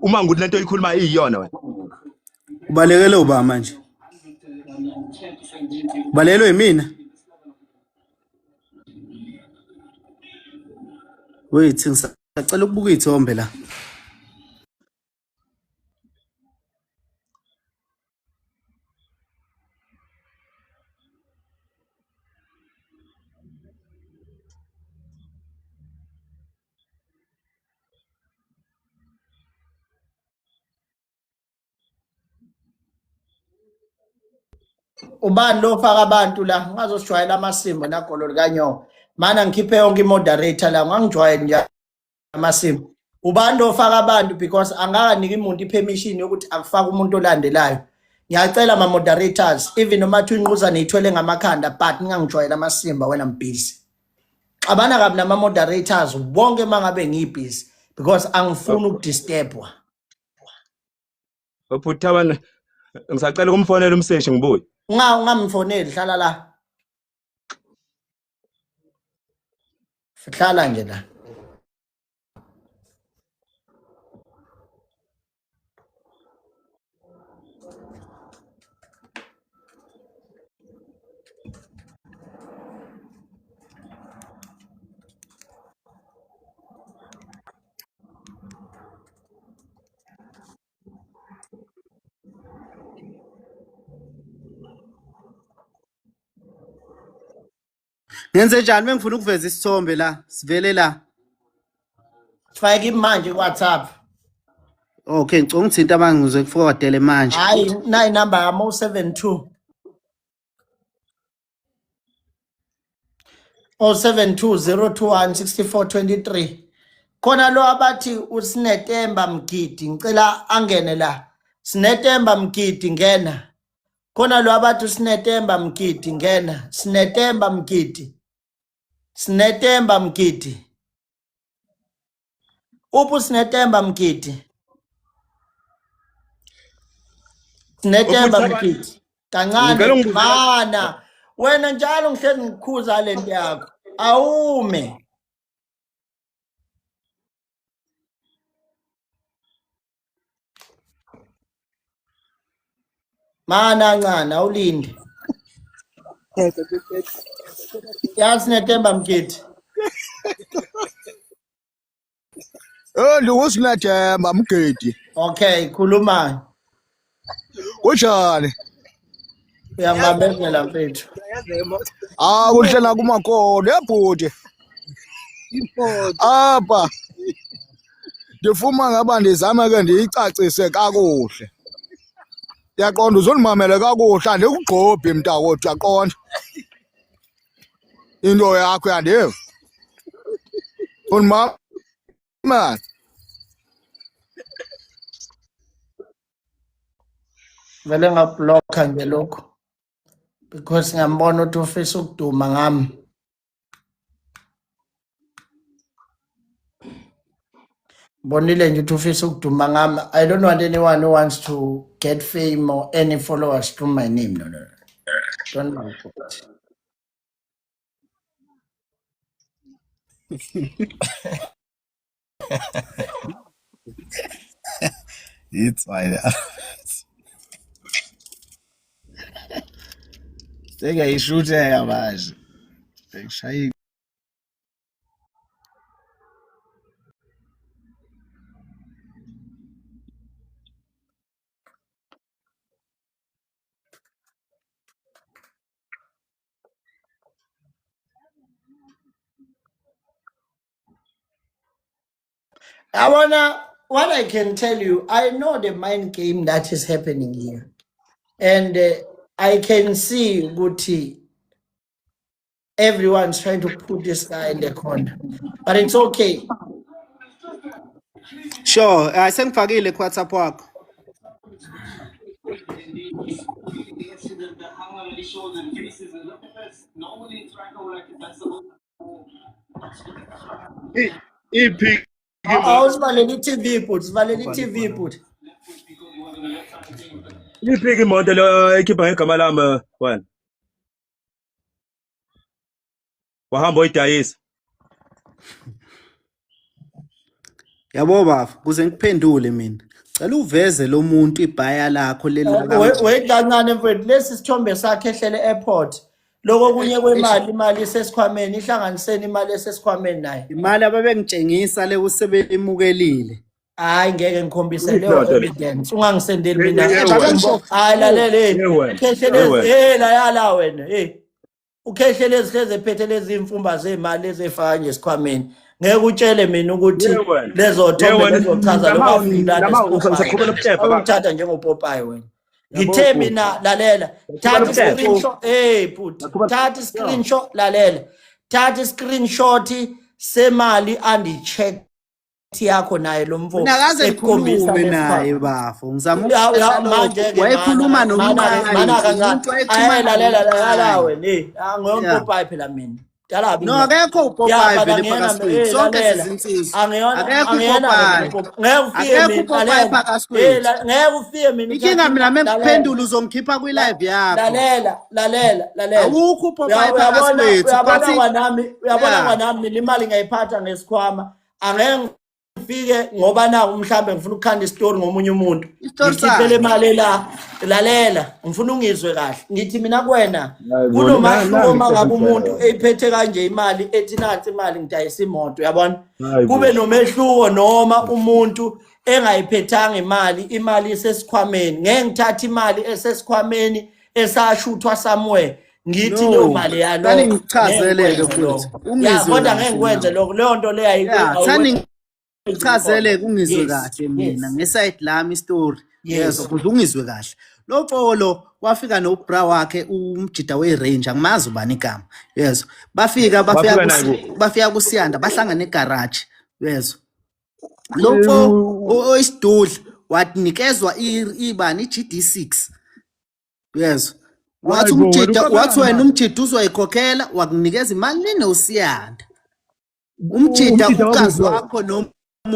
uma ngukuthi lento oyikhuluma iyiyona wena? Ubalekele uba manje? Ubalekelwe yimina? Wait, ngisacela ukubuka iy'thombe la. Ubani lo faka abantu la? Ngazosijwayela amasimba nagolo likanyoko. Mana ngikhiphe yonke i-moderator la, ngangijwayele nje amasimba. Ubani lo faka abantu? Because angakaniki umuntu i-permission yokuthi akufake umuntu olandelayo. Ngiyacela ma-moderators, even noma thi inquza niyithwele ngamakhanda, but ningangijwayela amasimba. Wena mbhizi, xabana kabi nama-moderators wonke uma ngabe ngiyibhizi, because angifuni ukudisturbwa. Webhuti Thabani, ngisacela ukumfonela umseshi ngibuye. Ungamfoneli, hlala la, hlala nje la. Ngenze njani mengifuna ukuveza isithombe la? Sivele la. Sifake manje ku-WhatsApp. Okay, ngicela ungithinta manje ngize kuforwardele manje. Hayi, nayi inamba yami, 072 072 021 6423. Khona lo abathi uSinetemba Mgidi, ngicela angene la. Sinetemba Mgidi, ngena. Khona lo abathi uSinetemba Mgidi, ngena. Sinetemba Mgidi, Sinetemba Mgidi, uphi uSinetemba Mgidi? Sinetemba Mgidi, kancane. Ngicela ungibuzele- Mana wena, njalo ngihlezi ngikukhuza lento yakho, awume. Mana ncane, awulinde. Yazi, Sinetemba Mgidi. Eh, ndinguSinethemba Mgidi. Okay, khuluma. Kunjani? Uyangibambezela mfethu. Ah, kuhlela kumakolo ebhuti. Apha ndifuma ngaba ndizame ke ndiyicacise kakuhle. Uyaqonda, uzondimamele kakuhle, andikugxobhi mntakwethu, uyaqonda. Into yakho uyandiva. Undimamele. Vele ngablocka nje lokho because ngiyambona ukuthi ufisa ukuduma ngami. Bonile nje ukuthi ufisa ukuduma ngami. I don't want anyone who wants to get fame or any followers through my name. No, no, no. Don't want it. Itswayi sengiyayishutheka manje, sengishaya. Yabona, what I can tell you, I know the mind game that is happening here. And I can see ukuthi everyone's trying to put this guy in the corner, but it's okay. Sure, sengifakile ku WhatsApp wakho. Iphi? Awusivalele i-TV bhuti, sivalele i-TV bhuti. Iphi imoto lo ekhipha ngegama lami wena? Wahamba oyidayisa. Yabo bafo, kuze ngikuphendule mina. Cela uveze lo muntu ibhaya lakho leli. Wait kancane mfowethu, lesi sithombe sakhe ehlele airport. Lokho kunye kwemali, imali isesikhwameni, ihlanganiseni imali esesikhwameni naye. Imali ababengitshengisa le usebeyimukelile. Hayi, ngeke ngikhombise leyo Iyodwa le. evidence. Ungangisendeli mina. Ye wena. Hayi, lalela. Ye wena. Khehlelezi Ye wena. eh la yala wena. Eh. Ukhehlelezi hleze ephethe lezi imfumba zemali ezifaka nje esikhwameni. Ngeke utshele mina ukuthi Ye wena. lezo Ye thombe wena. lezochaza lokafika Usaqhubela ubutepa baba. uthatha njengopopayi wena. Ngithe mina, lalela, thatha ubutepa. screenshot, eh bhuti, thatha screenshot, lalela. Thatha screenshot semali andicheck yakho naye lo mfo. Mina kaze ekukhombisa ngikhulume lesikhwama. naye bafo. Ngizama Ya, manje ke wayekhuluma mana nomnqayi. kancane. Umuntu wayekhuluma Ayi, lalela, lalela nomnqayi. wena, eh angiyopopayi phela mina. Dala No, akekho uPopayi Ya, vele but angiyena- phakathi kwethu. Sonke lalela. sizinsizwa. Angiyona, Akekho angiyena uPopayi. mina uPopayi. Ngeke ufike Akekho mina, uPopayi lalela. phakathi kwethu. Ngeke ufike mina. Inkinga mina Lalela. mengiphendula uzongikhipha kwi-live yakho. Lalela, lalela, lalela. Awukho uPopayi phakathi Uyabona, kwethu. uyabona But kwanami, uyabona Yeah. kwanami mina imali ngiyayiphatha ngesikhwama. Angeke ngifike ngoba naku mhlambe ngifuna ukukhanda isitori ngomunye umuntu. Isitori Ngikhiphe le sani? mali la. Lalela, ngifuna ungizwe kahle. Ngithi mina kuwena Hayi bo, kunomahluko nangi uma ngabe umuntu sengijwayele. eyiphethe kanje imali, ethi nansi imali, ngidayisa imoto, uyabona? Hayi bo. Kube nomehluko noma umuntu engayiphethanga imali, imali isesikhwameni. Ngeke ngithathe imali esesikhwameni esashuthwa somewhere ngithi No. leyo mali yalo. Thani ngichazele-ke Ngeke ngikwenze futhi. lokho. Ya, Ungizwe kodwa kahle ngeke ngikwenze mina. lokho, leyo nto leyo Yeah, thani ngichazele ungizwe kahle mina ngeside lami story. Yezwa, ukuze ungizwe kahle. Lo mfo lo wafika nobra wakhe, umjida we-range, angimazi ubani igama. Yezwa. Bafika bafika Wafika naye kuphi? Bafika kuSiyanda, bahlangana egarage. Yezwa. Lo mfo oyisidudla wanikezwa ibani i-GD6. Yezwa. Wathi Hayi bo, wena umjida, ufaka wathi wena mali. umjida uzoyikhokhela, wakunikeza imali ninoSiyanda. Umjida Umjida ugazi wakuphi? wakho noma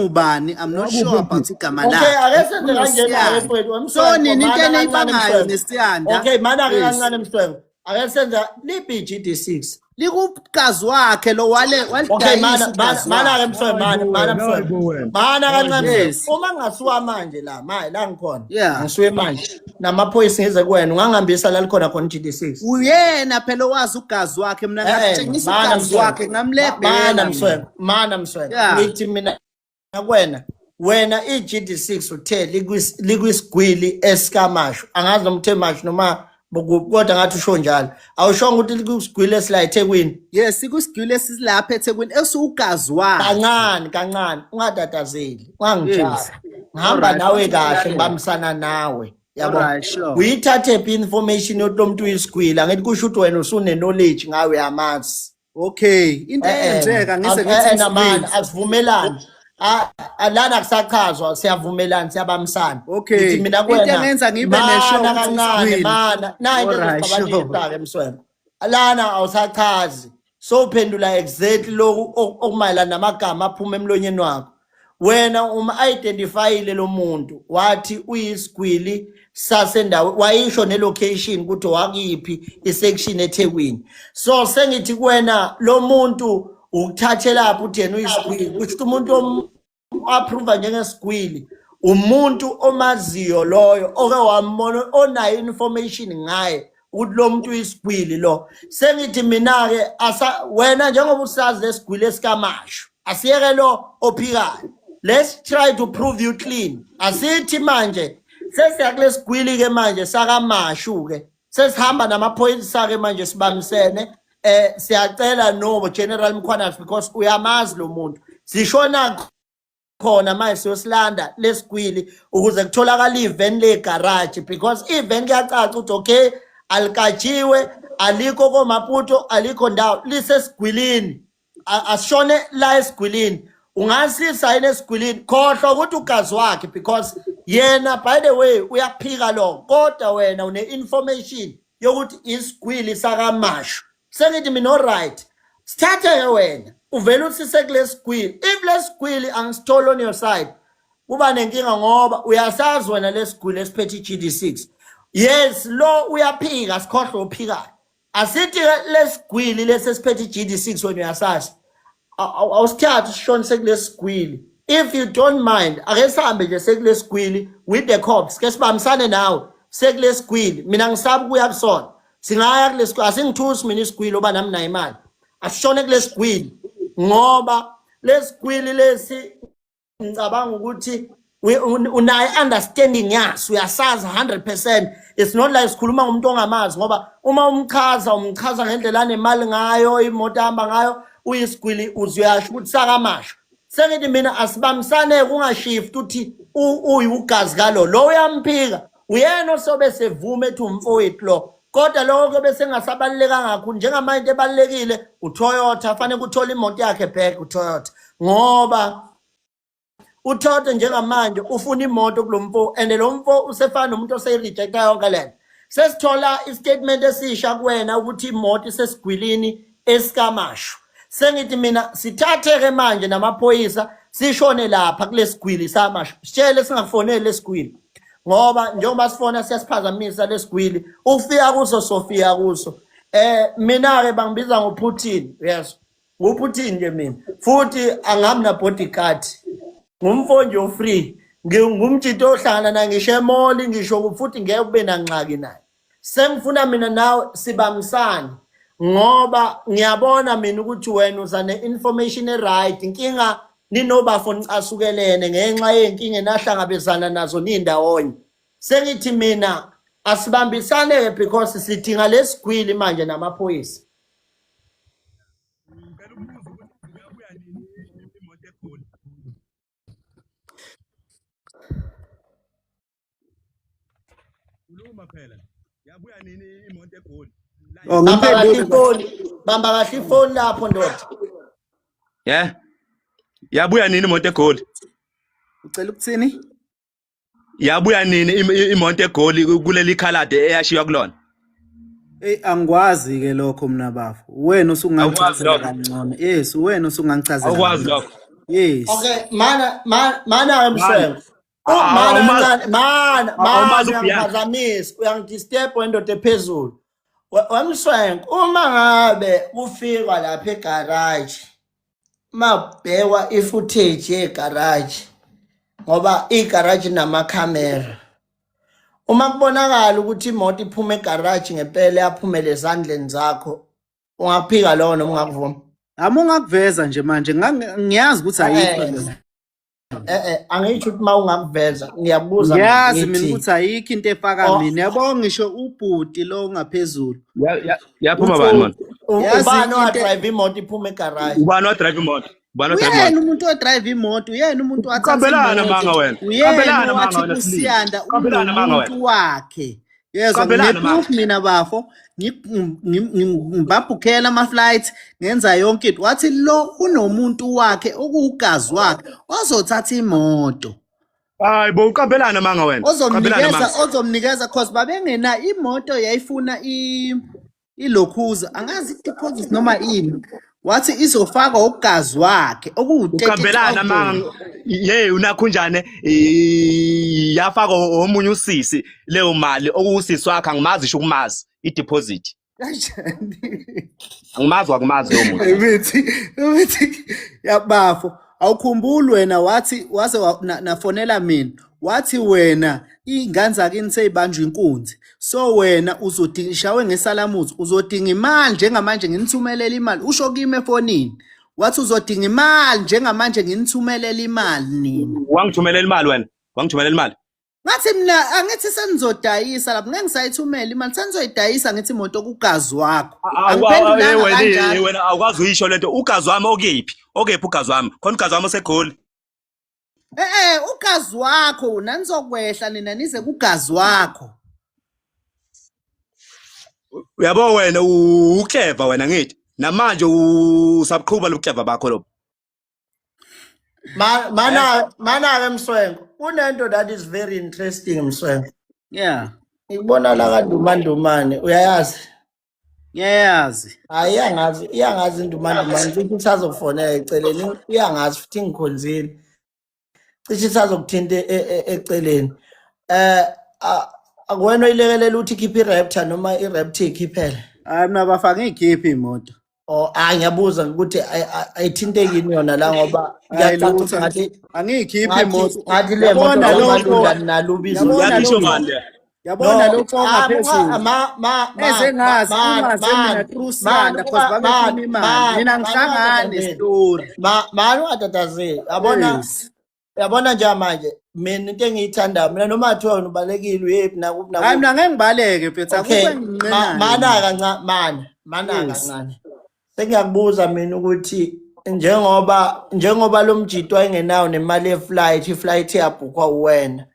ubani, I'm not Wakuphi sure umjida? about igama Okay, lakhe. ake senze kanjena ke UnoSiyanda. mfowethu. So Wemswenko, nini into mana kancane eniyibangayo Mswenko. neSiyanda? Okay, mana ke kancane Mswenko. Ake senze liphi i-GD6? Likugazi wakhe lo wale Okay, mana walidayisa mana ugazi mana ke wakhe. Mswenko, mana Hayi bo mana wena, hayi Mswenko. bo wena. Mana Hayi kancane bo. Mswenko. Uma ngingasuka manje la, maye la ngikhona. Ngisuke manje. Namaphoyisa ngize kuwena, ungangihambisa la likhona khona i-GD6. Uyena phela owazi ugazi wakhe, mina ngamtshengisa Mana ugazi Mswenko. wakhe, Mana ngamlebhela mina. Mswenko, mana Mswenko. Ngithi mina kuwena, wena i-GD6 uthe likwisigwili esikamashu. Angazi noma uthe mashu noma kodwa ngathi usho njalo. Awushongo ukuthi likwisigwili esila eThekwini? Yes, ikusigwili esilapha eThekwini esiwugazi wakhe. Kancane kancane, ungatatazeli, ungangijahi. Ngihamba nawe kahle, ngibambisana nawe. Yabo. Alright, sure. Uyithathe phi information yokuthi lo muntu uyisigwili? Angithi kusho ukuthi wena usune knowledge ngawe, uyamazi. Okay, into eyenzeka ngize ngithi Namani isigwili. asivumelani. Lana kusachazwa, siyavumelana, siyabambisana. Okay. Ngithi mina Into kuwena, engenza ngibe nesho mana ukuthi kancane, isigwili. mana. Nayi into Alright, sure. ezosixabanisa-ke Mswenko. Lana awusachazi. Sowuphendula exactly lokhu okumayelana namagama aphuma emlonyeni wakho. Wena uma identifyile lo muntu wathi uyisigwili sasendawo, wayisho nelocation ukuthi wakiphi isection eThekwini. So sengithi kuwena lo muntu ukuthathelaphi uthi yena uyisigwili, kusho ukuthi umuntu approve njengesigwili umuntu omaziyo loyo oke wambona, onayo information ngaye ukuthi lo muntu uyisigwili lo. Sengithi mina ke asa wena njengoba usazi lesigwili esikamashu, asiyeke lo ophikayo, let's try to prove you clean. Asithi manje sesiya kulesigwili ke manje sakamashu ke, sesihamba namaphoyisa ke manje, sibambisene, siyacela no General Mkhwanazi because uyamazi lo muntu, sishona Khona manje siyosilanda lesigwili ukuze kutholakale iveni legaraji, because iveni kuyacaca ukuthi okay, alikajiwe, alikho koMaputo, alikho ndawo, lisesigwilini. Asishone la esigwilini. Ungasisa yini esigwilini? Khohlwa ukuthi ugazi wakhe, because yena, by the way, uyaphika lo, kodwa wena une-information yokuthi isigwili sakaMashu. Sengithi mina, alright, sithathe-ke wena uvele usise kule sigwili. If lesigwili angisitholi on your side, kuba nenkinga, ngoba uyasazi wena lesigwili esiphethe i-GD6. Yes, lo uyaphika, sikhohlwe uphikayo. Asithi-ke lesigwili lesi esiphethe i-GD6, wena uyasazi. Awusithathe usishonise kulesigwili, if you don't mind. Ake sihambe nje sekulesigwili with the cops, ke sibambisane nawe sekulesigwili. Mina ngisaba ukuya kusona. Singaya kulesigwili, asingithusi mina isigwili, oba nami nayo imali. Asishone kulesigwili, ngoba lesigwili lesi ngicabanga ukuthi unayo understanding yaso, uyasazi 100%. It's not like sikhuluma ngomuntu ongamazi, ngoba uma umchaza, umchaza ngendlela anemali ngayo, imoto ahamba ngayo, uyisigwili, uze uyasho ukuthi sakaMashu. Sengithi mina asibambisane, kungashift uthi uyiugazi kalo lo uyamphika, uyena osobe sevume ethi umfowethu lo, kodwa lokho kuyobe sengasabalulekanga kakhulu njengamanje. Into ebalulekile, uToyota fanele uthole imoto yakhe back, uToyota, ngoba uToyota njengamanje ufuna imoto kulo mfo, and lo mfo usefana nomuntu oseyirejecta yonke lento. Sesithola istatement esisha kuwena ukuthi imoto isesigwilini esikaMashu. Sengithi mina sithathe-ke manje namaphoyisa, sishone lapha kulesigwili saMashu. Sitshele singakufoneli lesigwili, ngoba njengoba sifona siyasiphazamisa lesigwili. Ukufika kuso, sofika kuso. Mina-ke bangibiza ngoPutin, yes, nguPutin nje mina, futhi angihambi na-bodyguard, ngumfo nje ofree, ngumjito ohlangana naye ngisho emall, ngisho futhi ngeke kube nangxaki naye. Sengifuna mina nawe sibambisane, ngoba ngiyabona mina ukuthi wena uza ne-information e-right. Inkinga ninobafo nicasukelene ngenxa yey'nkinga enahlangabezana nazo nindawonye. Sengithi mina asibambisane-ke, because sidinga lesigwili manje namaphoyisa. Ngicela ukubuza ukuthi iyabuya nini imoto eGoli? Khuluma phela. Yabuya nini imoto eGoli? Oh, Bamba kahle ngimphendule. ifoni, bamba kahle ifoni lapho, ndoda. Yeah. Yabuya nini imoto eGoli? Ucela ukuthini? Yabuya nini imoto eGoli kuleli khalade eyashiywa kulona? Ey, angikwazi ke lokho mina bafo. Wena Awukwazi usungangichazela lokho. kangcono. Yes, wena usungangichazela Awukwazi kangcono. lokho. Yes. Okay, mana mana mana, Mswenko. Ah, Mana awumazi- kancane, mana mana. Awumazi uBianca. Uyangiphazamisa, uyangidisturb wendoda ephezulu. WeMswenko, uma ngabe kufikwa lapha egarage, mabhekwa ifootage yegarage, ngoba igaraji namakhamera, uma kubonakala ukuthi imoto iphuma egaraji ngempela yaphumela ezandleni zakho, ungaphika lowo noma ungakuvuma? Ami ungakuveza nje manje ngiyazi ukuthi ayikho le. Angisho ukuthi uma ungakuveza, ngiyabuza mina, Ngiyazi mina ngithi ukuthi ayikho into efaka Oh. mina. Yabo ngisho ubhuti lo ongaphezulu. Yaphuma bani man? Yazi ubani owadrive imoto iphuma egaraji? Ubani wadrive imoto? Ubani odrive Uyena imoto? umuntu odrive imoto, uyena umuntu wathatha Qambelana imoto. manga wena. Uyena Qambelana manga owathi wena silima. uSiyanda Qambelana manga unomuntu wena. wakhe. Yezwa, Qambelana ngine-proof mina bafo, ngibabhukhela ama-flight, ngenza yonke into. Wathi lo unomuntu wakhe okuwugazi wakhe ozothatha imoto. Hayi bo, uqambelana manga wena. Qambelana Ozomnikeza manga. ozomnikeza cause babengena imoto yayifuna ilokhuza, angazi i-deposit noma ini. Wathi izofakwa ugazi wakhe okuwu-30 Uqambelana manga. Yey, unakhunjane yafaka omunye usisi leyo mali, okuwusisi wakhe, angimazi isho ukumazi i-deposit. Kanjani? Angimazi wakumazi lowo muntu. Imithi yabafo, awukhumbuli wena wathi waze nafonela mina, wathi wena iy'ngane zakini seyibanjwa inkunzi, so wena uzodinga ishawe ngesalamuzi, uzodinga imali njengamanje nginithumelela imali, usho kimi efonini wathi uzodinga imali njengamanje nginithumelela imali nina. Wangithumelela imali wena. Wangithumelela imali. Ngathi mina angithi senizodayisa lapho, ngeke ngisayithumela imali, senizoyidayisa ngithi imoto kugazi wakho. Angiphendulanga kanjalo. Wena awukwazi uyisho lento. Ugazi wami okephi? Okephi ugazi wami? Khona ugazi wami oseGoli. Eh ugazi wakho nanizokwehla nina nize kugazi wakho. Uyabo wena uclever wena ngithi. Namanje usaqhuba lobuclever bakho lobo. Mana mana ke Mswenko, kunento that is very interesting Mswenko. Yeah. Ngikubona la kaDumandumane, uyayazi? Ngiyayazi. Hayi iyangazi, iyangazi iNdumandumane, cishe isazokufonela eceleni, iyangazi futhi ngikhonzile. Cishe isazokuthinta eceleni. Eh akuwena oyilekelela ukuthi ikhiphe iRaptor noma iRaptor ikhiphele. Hayi mina bafaka ngiyikhiphe imoto. Oh, ah ngiyabuza ukuthi ayithintekini yona la ngoba Hayi kuyacaca lutho ukuthi ngathi angiyikhiphi ngathi imoto. ngathi le moto Yabona lokho kaMalunda nalo ubizo yabona Uyakisho lokho mani le. yabona No, lokho ah, ongaphezulu. ma ma ma Eze ngazi ma ungaze ma mina through ma Siyanda cause ma babefuna imali. ma Mina ngihlangane story. ma ma ungatatazeli. Yabona Yes. yabona njengamanje mina into engiyithandayo mina noma kuthiwa wena ubalekile uyephi nakuphi Hayi nakuphi. mina ngeke ngibaleke mfethu akukho Okay, enginqenayo mana mina. kancane mana mana Yes. kancane. Sengiyakubuza mina ukuthi njengoba lo mjito wayengenayo nemali ye-flight, i-flight yabhukhwa uwena.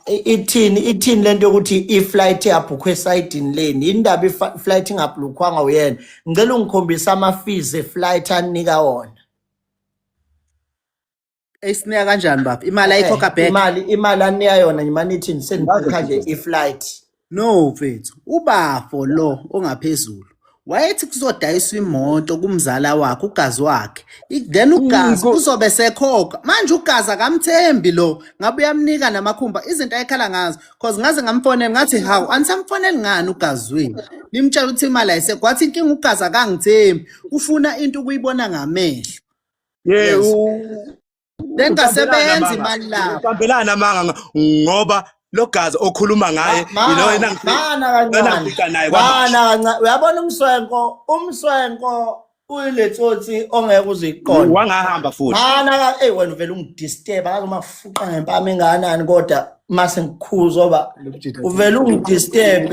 Ithini lento yokuthi i-flight yabhukhwa esayidini leni? Yini ndaba i-flight ingabhukhwanga uyena? Ngicela ungikhombise ama-fees e-flight anika wona. Esinika kanjani baba? Imali ayikhokha back. Imali anika yona nje manithi senibhukha nje i-flight. No mfethu, ubafo lo ongaphezulu wayethi kuzodayiswa imoto kumzala wakhe ugazi wakhe. Then ugazi uzobe sekhokha. Manje ugazi akamthembi lo, ngabe uyamnika namakhumba izinto ayekhala ngazo. Cause ngaze ngamfonela ngathi hawu anisamfoneli ngani ugazi wenu. Nimtshela ukuthi imali ayisekho. Wathi inkinga ugazi akangithembi, ufuna into ukuyibona ngamehlo. Yeah, Yes. Then uqambelana ngasebenza amanga. imali lapho. Uqambelana amanga ngoba lo gazi okhuluma ngaye yilo Mana kancane. enangifica naye kwaMashu. Mana kancane. Uyabona umswenko, umswenko uyiletsotsi ongeke uziqonde. Wangahamba futhi. Mana ka ey wena uvela ungidisturb akaze umafuqa ngempama engakanani kodwa mase ngikhuza oba uvela ungidisturb.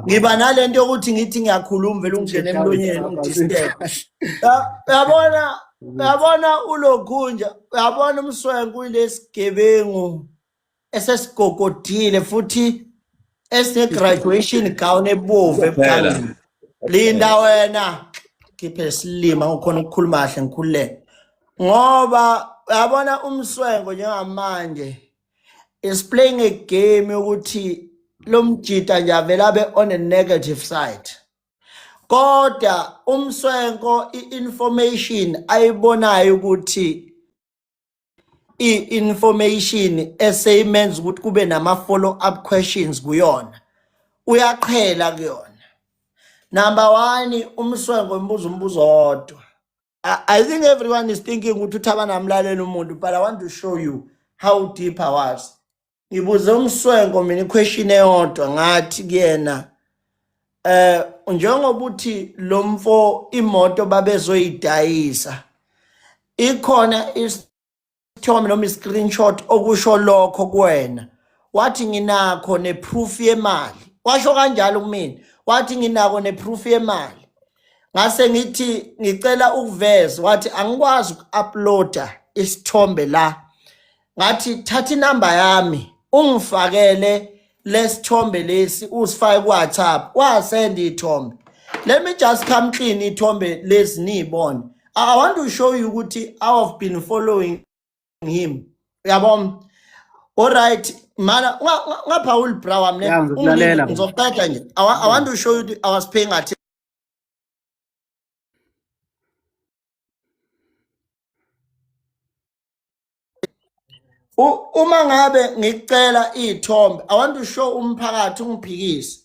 Ngiba nalento yokuthi ngithi ngiyakhuluma vele ungene emlonyeni ungidisturb. Uyabona ulokhunja, uyabona umswenko uyilesigebengu esesigogodile futhi esine-graduation gown ebovu Phela. ebukhangeni. Linda wena, khiphe isilima ngikhona ukukhuluma kahle ngikhululeke. Ngoba uyabona umswenko njengamanje is playing a game yokuthi lo mjita nje avele abe on a negative side. Kodwa umswenko i-information ayibonayo ukuthi i-information eseyimenza ukuthi kube nama follow up questions kuyona, uyaqhela kuyona. Number 1, umswenko umbuzo umbuzo wodwa. I think everyone is thinking ukuthi uThabani amlalela umuntu, but I want to show you how deep I was. Ngibuze umswenko mina iquestion eyodwa, ngathi kuyena njengoba uthi lo mfo imoto babezoyidayisa, ikhona isithombe noma i-screenshot okusho lokho kuwena? Wathi nginakho neproof yemali. Washo kanjalo kumina, wathi nginako neproof yemali. Ngase ngithi ngicela ukuveza, wathi angikwazi uku-uploada isithombe la. Ngathi thatha inamba yami ungifakele lesithombe lesi usifake ku WhatsApp. Wasend ithombe. Let me just come clean, ithombe lezi niyibone. I want to show you ukuthi I have been following him. Uyabona? All right, mana ngapha ulibra wami ne. Ya, ngizokulalela. Ngizoqeda nje. I want to show you I was paying attention. Uma ngabe ngicela iy'thombe, I want to show umphakathi ungiphikise.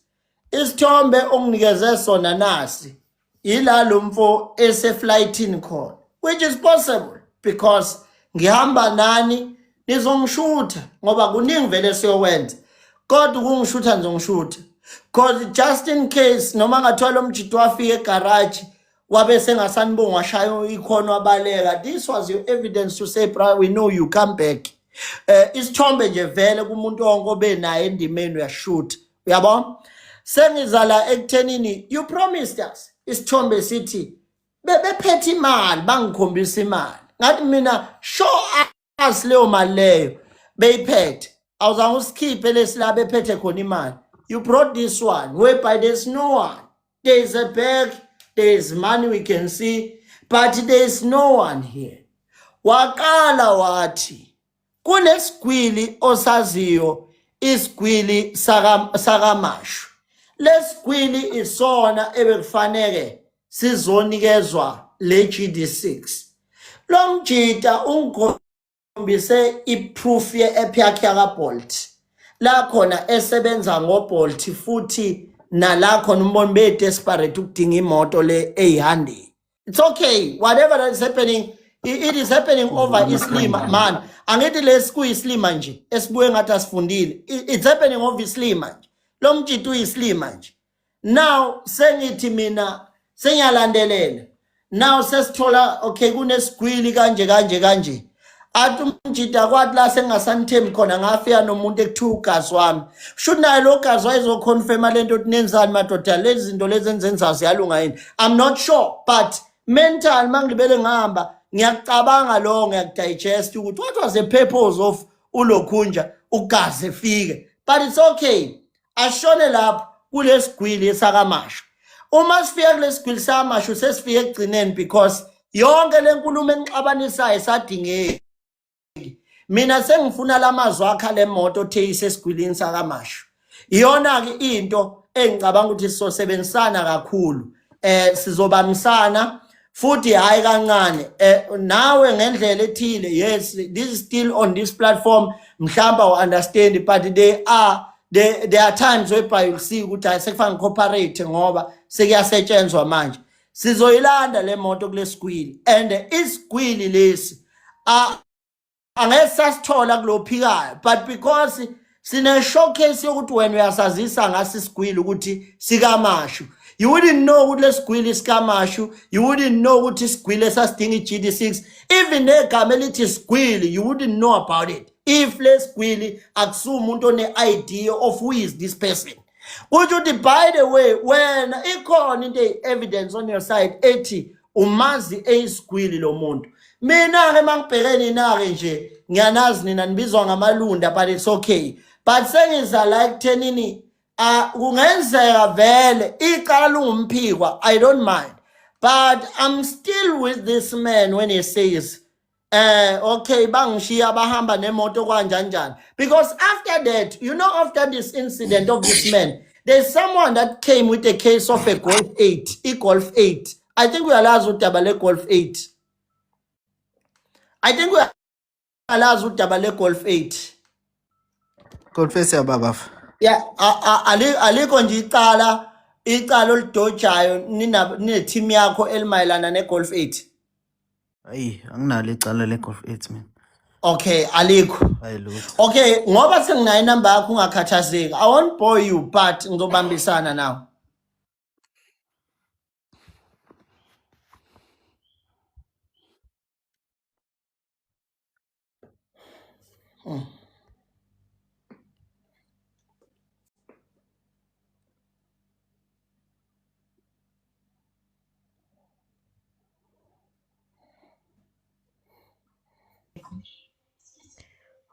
Isithombe onginikeze sona nasi, ila lo mfo eseflightini khona, which is possible because ngihamba nani nizongishutha ngoba kuningi vele siyokwenza, kodwa ukungishutha nizongishutha cause just in case noma ngathiwa lo mjito wafika egaraji wabe sengasanibonga washaya ikhono wabaleka, this was your evidence to say, bra, we know you come back. Isithombe nje vele kumuntu wonke obenaye endimeni uyashoot. Uyabona, sengizala ekuthenini you promised us isithombe sithi bebephethe imali, bangikhombisa imali, ngathi mina show us leyo mali leyo beyiphethe, awuzange usikhiphe lesi la bephethe khona imali. You brought this one whereby there's no one, there is a bag, there is money we can see, but there is no one here. Waqala wathi kunesigwili osaziyo, isigwili sakaMashu. Lesigwili isona ebekufanele sizonikezwa le GD6. Lo mjita ungikhombise i-proof ye-app yakhe yakaBolt, la khona esebenza ngoBolt, futhi nala khona umbona be-desperate ukudinga imoto le eyihandile. It's okay, whatever that is happening, it is happening over islima man. Angithi lesi kuyislima nje esibuye ngathi asifundile. It's happening over islima nje. Lo mjita uyislima nje. Now sengithi mina sengiyalandelela, now sesithola okay kunesigwili kanje kanje kanje. Athi umjita kwathi la sengingasanithembi khona, ngafika nomuntu ekuthiwa ugazi wami, shuthi naye lo gazi wayezoconfirma lento ukuthi nenzani madoda, lezi zinto lezi enzenzayo ziyalunga yini. I'm not sure, but mental mangilibele ngihamba ngiyakucabanga lo, ngiyakudigest ukuthi what was the purpose of ulokhunja ugazi efike. But it's okay, ashone lapho kulesigwili esakaMashu. Uma sifika kulesigwili sakaMashu, sesifike ekugcineni, because yonke lenkulumo enixabanisayo isadingeki. Mina sengifuna lamazwi akha le moto othe isesigwilini sakaMashu. Iyona-ke into engicabanga ukuthi sizosebenzisana kakhulu, sizobambisana futhi, hayi kancane, nawe ngendlela ethile. Yes, this is still on this platform, mhlawumbe awu-understand, but there are times whereby you'll see ukuthi hayi, sekufanele ngicooperate ngoba sekuyasetshenzwa manje. Sizoyilanda le moto kulesigwili, and isigwili lesi angeke sasithola kulophikayo, but because sine showcase yokuthi wena uyasazisa ngasi isigwili ukuthi sikaMashu. You wouldn't know ukuthi lesigwili sikaMashu, you wouldn't know ukuthi isigwili esasidinga i-GD6, even negama elithi sigwili you wouldn't know about it if lesigwili akusumuntu one-idea of who is this person. Kusho ukuthi, by the way, wena ikhona into eyi-evidence on your side ethi umazi eyisigwili lo muntu. Mina-ke mangibheke nina-ke nje, ngiyanazi nina nibizwa ngamalunda, but it's okay. But sengiza la ekuthenini kungenzeka vele icala lungumphikwa, I don't mind, but I'm still with this man when he says okay, bangishiya bahamba nemoto kanjani njani, because after that, after this incident of this man, there's someone that came with a case of a Golf 8, i-Golf 8. I think uyalazi udaba le-Golf 8. I think uyalazi udaba le-Golf 8. Confess yababa. Yeah, alikho nje icala olidojayo nina ne-team yakho elimayelana ne-Golf 8? Ayi, anginalo icala le-Golf 8 mina. Okay, alikho. Hayi lutho. Okay, ngoba senginayo inamba yakho, ungakhathazeki, I won't bore you, but ngizobambisana nawe.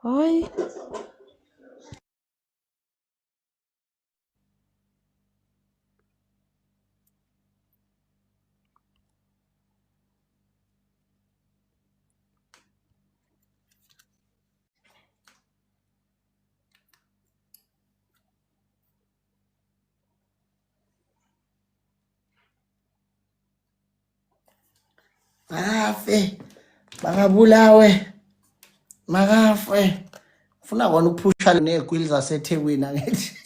Hayi. Afe, makabulawe, makafe. Funa kona ukuphusha negwili zaseThekwini, angithi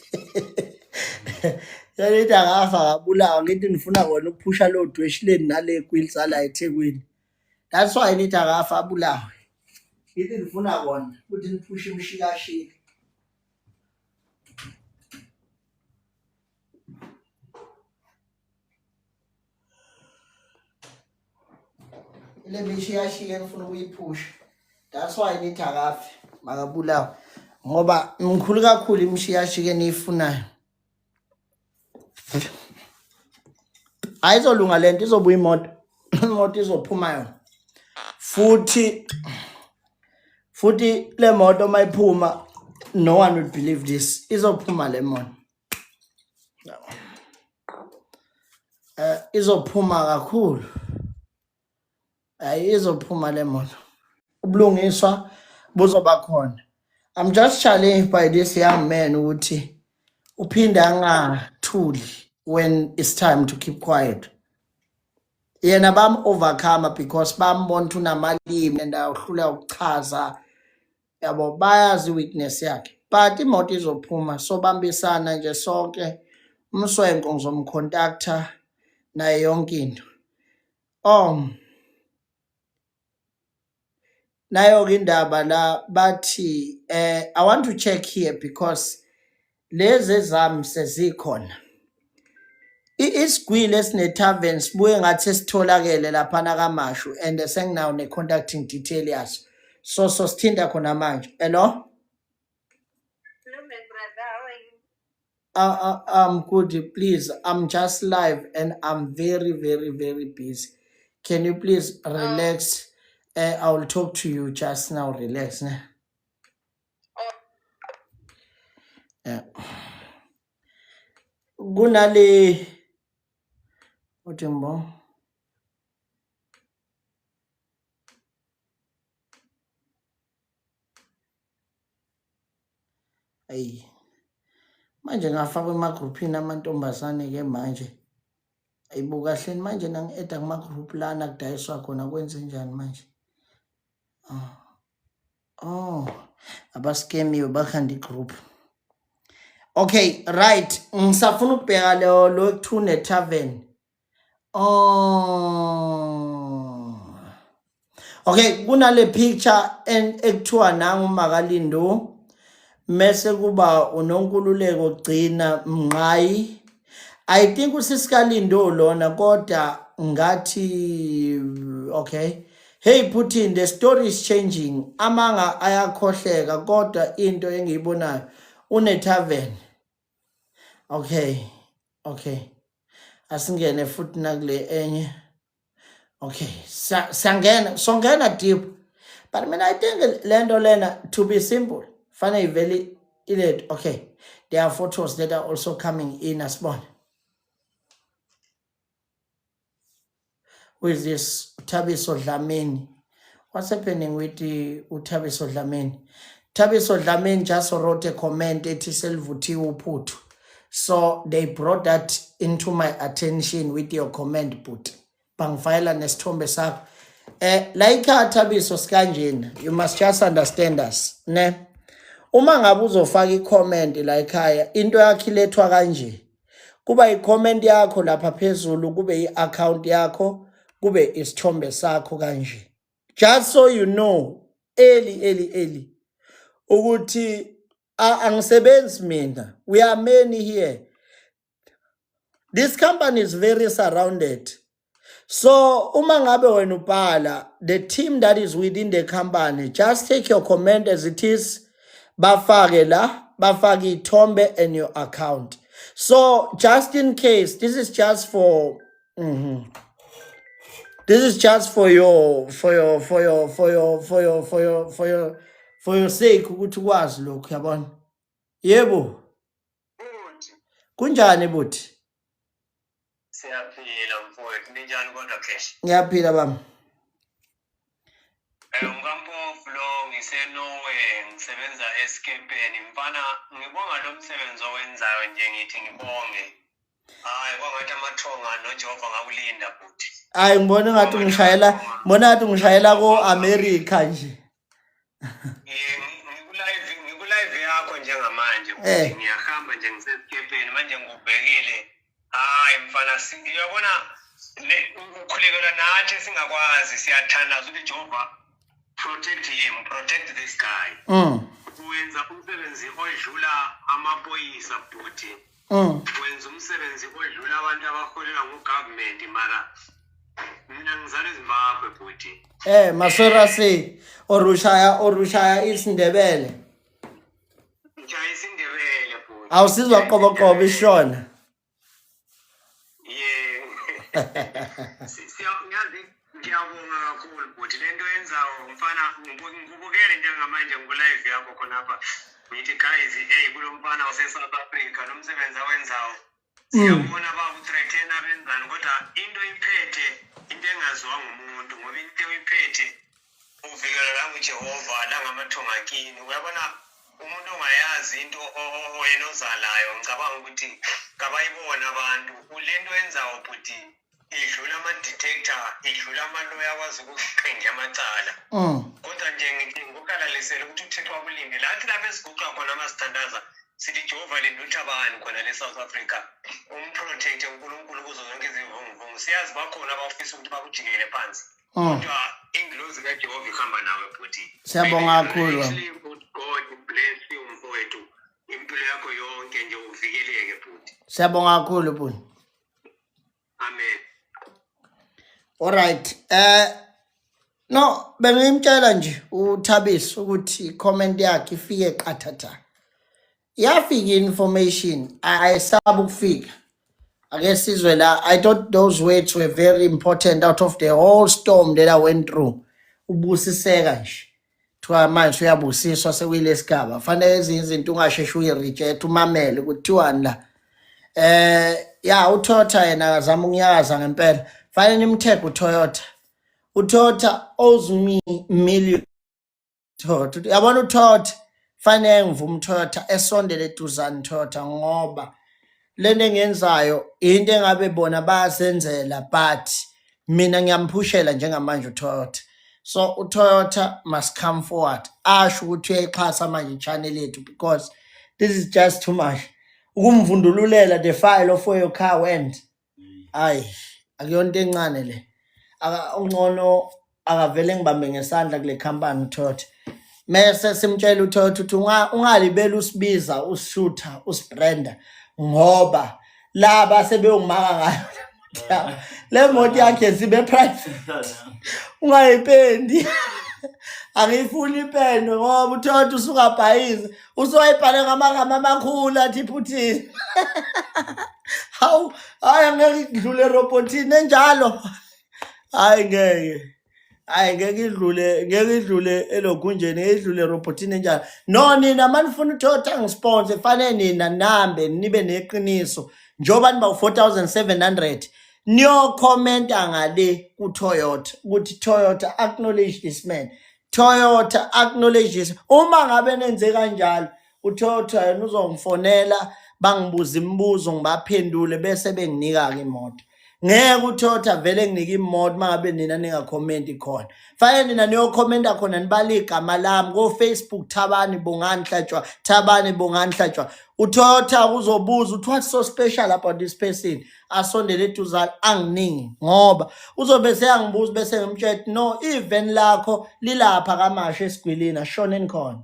yalithi akafa akabulawa. Ngithi nifuna kona ukuphusha lo dweshileni nale gwili zala eThekwini, that's why nithi akafa abulawe. Ngithi nifuna kona ukuthi niphushe imishikashika. Le mishikashika engifuna ukuyiphusha, that's why nithi akafe makabulawa, ngoba mkhulu kakhulu imishikashika eniyifunayo. Ayizolunga lento, izobuya imoto, imoto izophuma yona futhi. Futhi le moto mayiphuma no one will believe this. Izophuma le moto. Eh izophuma kakhulu. Hayi izophuma le moto. Ubulungiswa buzoba khona. I'm just challenged by this young man ukuthi uphinde angathuli when it's time to keep quiet. Yena bam overcome because bambona ukuthi unamalimi and awuhlula ukuchaza yabo bayazi weakness yakhe but imoto izophuma sobambisana nje sonke umswenko ngizomcontacta naye yonke into oh nayo ke indaba la bathi eh I want to check here because lezi ezami sezikhona isigwili esine-tavern sibuye ngathi sesitholakele laphana kamashu and senginawo ne-contacting detail yaso so so sithinta khona manje hello. Hello, my brother. How are you? I'm good. Please, I'm just live and I'm very, very, very busy. Can you please relax? I will talk to you just now. Relax. Ne? Yeah. Kunale uthi mbo. Ayi. Manje ngafakwa emagruphini amantombazane ke manje. Ayibo kahleni manje nangi-eda kuma-group lana kudayiswa khona kwenze njani manje? Oh, oh. Abaskemiwe bakhanda i-group. Okay, right. Ngisafuna ukubheka lo lo Thune Tavern. Oh. Okay, kunale picture en ekuthiwa nangu Makalindo mese kuba uNonkululeko Gcina Mnqayi. I think uSiskalindo lona kodwa ngathi okay. Hey Putin, the story is changing. Amanga ayakhohleka kodwa into engiyibonayo une tavern. Okay. Okay. Asingene futhi nakule enye. Okay, siyangena, songena deep. But mina I think lento lena to be simple, fanele ivele ilethu. Okay. There are photos that are also coming in asibone. Who is this? Thabiso Dlamini. What's happening with the uThabiso Dlamini? Thabiso Dlamini just wrote a comment ethi selivuthiwe uphuthu. So they brought that into my attention with your comment but bangifayela nesithombe sakho. Eh la ikhaya Thabiso sikanjena you must just understand us ne. Uma ngabe uzofaka i-comment la ekhaya into yakho ilethwa kanje. Kuba i-comment yakho lapha phezulu kube i-account yakho kube isithombe sakho kanje. Just so you know early early early ukuthi angisebenzi mina we are many here. This company is very surrounded. So uma ngabe wena ubhala the team that is within the company just take your comment as it is bafake la bafake ithombe and your account. So just in case this is just for this is just for your for your for your for your for your for your for your for your sake ukuthi ukwazi lokhu yabona. Yebo. Bhuti, Kunjani buthi? siyaphila mfowethu, ninjani kodwa Cash? Ngiyaphila bami. Ngikampofu lo ngise-Norway ngisebenza esikepeni. Mfana, ngibonga lo msebenzi owenzayo nje ngithi ngibonge. Hayi kwangathi amathonga noJehova ngakulinda bhuti. Hayi ngibona ngathi ngishayela ngibona ngathi ngishayela ko America nje. Ngiku-live ngiku-live yakho njengamanje bhuti. Ngiyahamba nje ngisesikepeni manje ngikubhekile. Hayi mfana uyabona ukhulekelwa nathi singakwazi siyathandaza ukuthi Jehova protect him, protect this guy. Wenza umsebenzi odlula amaphoyisa bhuti. Wenza umsebenzi odlula abantu abaholelwa ngugovernment mara mina ngizalwa eZimbabwe bhuti. Maswera se or ushaya isiNdebele. Ngishaya isiNdebele bhuti. Awusizwa qoboqobo ishona. Yeah. Siya ngiyazi Ngiyabonga kakhulu bhuti, le nto yenzayo mfana, ngikubukele njengamanje ngiku-live yakho khonapha, ngithi guys, eyi, kulo mfana wase-South Africa lo msebenzi awenzayo, siyabona baku-threaten abenzani, kodwa into iphethe into engaziwa ngumuntu, ngoba into iphethe uvikela languJehova langamathonga kini. Uyabona, umuntu ongayazi into yena ozalayo, ngicabanga ukuthi kabayibona abantu. Le nto yenzayo bhuti idlula ama-detector, idlula amaloya akwazi ukuqhinga amacala. Kodwa nje ngithi ngikuhalalisele ukuthi uThixo akulinde. Lathi lapho esiguqa khona masithandaza sithi, Jehova, linda uThabani khona le-South Africa, umprotecte uNkulunkulu kuzo zonke izivunguvungu. Siyazi bakhona abafisa ukuthi bakujikele phansi, kodwa ingilozi kaJehova ihamba nawe bhuti. Siyabonga kakhulu, baba. Actually, God bless you mfowethu, impilo yakho yonke nje uvikeleke bhuti. Siyabonga kakhulu bhuti. Amen. Alright. No, bengimtshela nje uThabiso ukuthi comment yakhe ifike qathatha. Yafika information, ayisaba ukufika. Ake sizwe la. I thought those words were very important out of the whole storm that I went through. Ubusiseka nje. Kuthiwa manje uyabusiswa sekuyilesigaba. Fanele ezinye izinto ungasheshi uyireject, umamele kuthiwani la. Ya, uToyota yena akazama ukunyakaza ngempela. Fanele nimtag uToyota. uToyota owes me million. Toyota. Uyabona uToyota, fanele ngivume uToyota esondele eduzane Toyota, ngoba lento engiyenzayo into engabe bona bayasenzela, but mina ngiyamphushela njengamanje uToyota. So uToyota must come forward, asho ukuthi uyayixhasa manje i-channel yethu, because this is just too much. Ukumvundululela the file of where your car went. Ayi, akuyonto encane le. Aka ungcono akavele ngibambe ngesandla kule company uToyota. Mese simtshela uToyota ukuthi ungalibeli usibiza, usishutha, usibranda, ngoba laba sebeyongimaka ngayo le moto yakhe sibe private, ungayipendi, angiyifuni ipendwe, ngoba uToyota usungabhayiza, usuyayibhale ngamagama amakhulu athi Putin. Hawu, hayi, angeke idlule erobhothini enjalo, hayi ngeke, hayi ngeke idlule, ngeke idlule elogunjeni, ngeke idlule erobhothini enjalo. No, nina manifuna uToyota angisponsor, fanele nina nambe nibe neqiniso, njengoba niba u-4700 niyokhomenta ngale ku-Toyota ukuthi Toyota acknowledge this man, Toyota acknowledge this. Uma ngabe nenze kanjalo, uToyota yena uzongifonela, bangibuza imibuzo, ngibaphendule, bese benginika-ke imoto. Ngeke uToyota vele nginike imoto uma ngabe nina ningakhomenti khona. Fanele nina niyokhomenta khona, nibale igama lami ko-Facebook, Thabani Bongani Hlatshwa, Thabani Bongani Hlatshwa. UToyota uzobuza ukuthi what's so special about this person, asondele eduzane anginingi, ngoba uzobe seyangibuza, bese ngimtshela no, even lakho lilapha kaMashu esigwilini, ashoneni khona,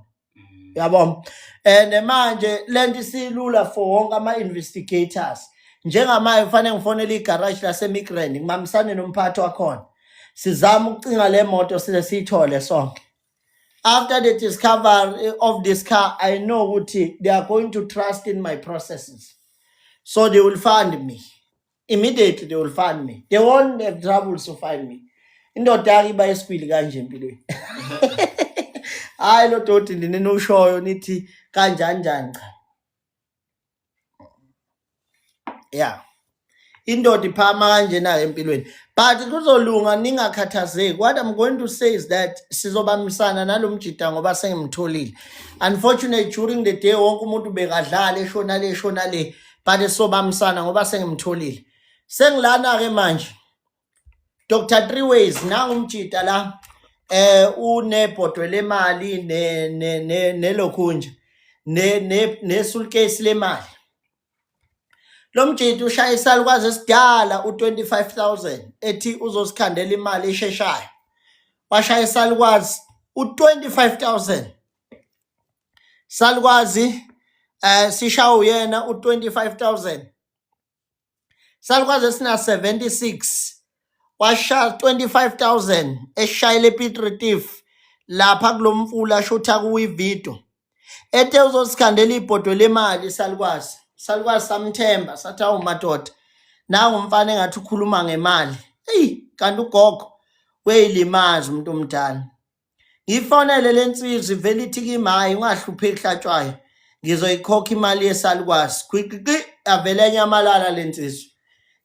yabo. And manje lento isilula for wonke ama-investigators. Njengamanje kufanele ngifonele igaraji laseMidrand, ngibambisane nomphathi wakhona, sizame ukucinga le moto size siyithole sonke. After the discovery of this car, I know ukuthi they are going to trust in my processes, so they will find me immediately. They will find me, they won't have troubles to find me. Indoda yake iba esikwili kanje empilweni. Hayi, lo doti nina enoshoyo nithi kanjani njani, cha, yeah, indoda iphama kanjena empilweni, but kuzolunga, ningakhathazeki. What I'm going to say is that sizobambisana nalomjida ngoba sengimtholile. Unfortunately, during the day wonke umuntu bekadlala eshona le, eshona le, but sobambisana ngoba sengimtholile. Sengilana ke manje, Dr Three Ways, nangu umjida la, unebhodwe lemali ne ne nelokhunja ne ne suitcase lemali. Lo mjidi ushaya isalukwazi esidala u-25,000, ethi uzosikhandela imali esheshayo. Washaya isalukwazi u-25,000, salukwazi sishawa uyena u-25,000, salukwazi esina 76, washaya 25,000 eshayele ePiet Retief lapha kulomfula, shutha kuyivideo, ethe uzosikhandela ibhodwe lemali. Salukwazi, salukwazi samthemba, sathi awu madoda, nangu umfana engathi ukhuluma ngemali. Eyi, kanti ugogo Uyayilimaza umuntu omdala. Ngifonele le nsizwa ivele ithi kimi hhayi ungahlupheki hlatshwayo ngizoyikhokha imali yesalukwazi gwiqiqi avele anyamalala le nsizwa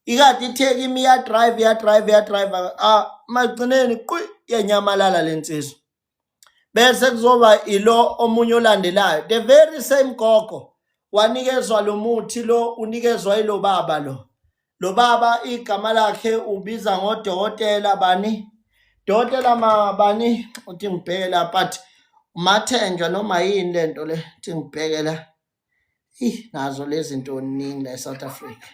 ikade ithe kimi iyadrive iyadrive iyadrive ah magcineni qwi yanyamalala le nsizwa bese kuzoba ilo omunye olandelayo the very same gogo wanikezwa lo muthi lo unikezwa ilo baba lo lo baba igama lakhe ubiza ngodokotela bani dokotela ma bani uthi ngibheke la but umathenjwa noma yini lento le uthi ngibheke la ih nazo lezi zinto ningi la eSouth Africa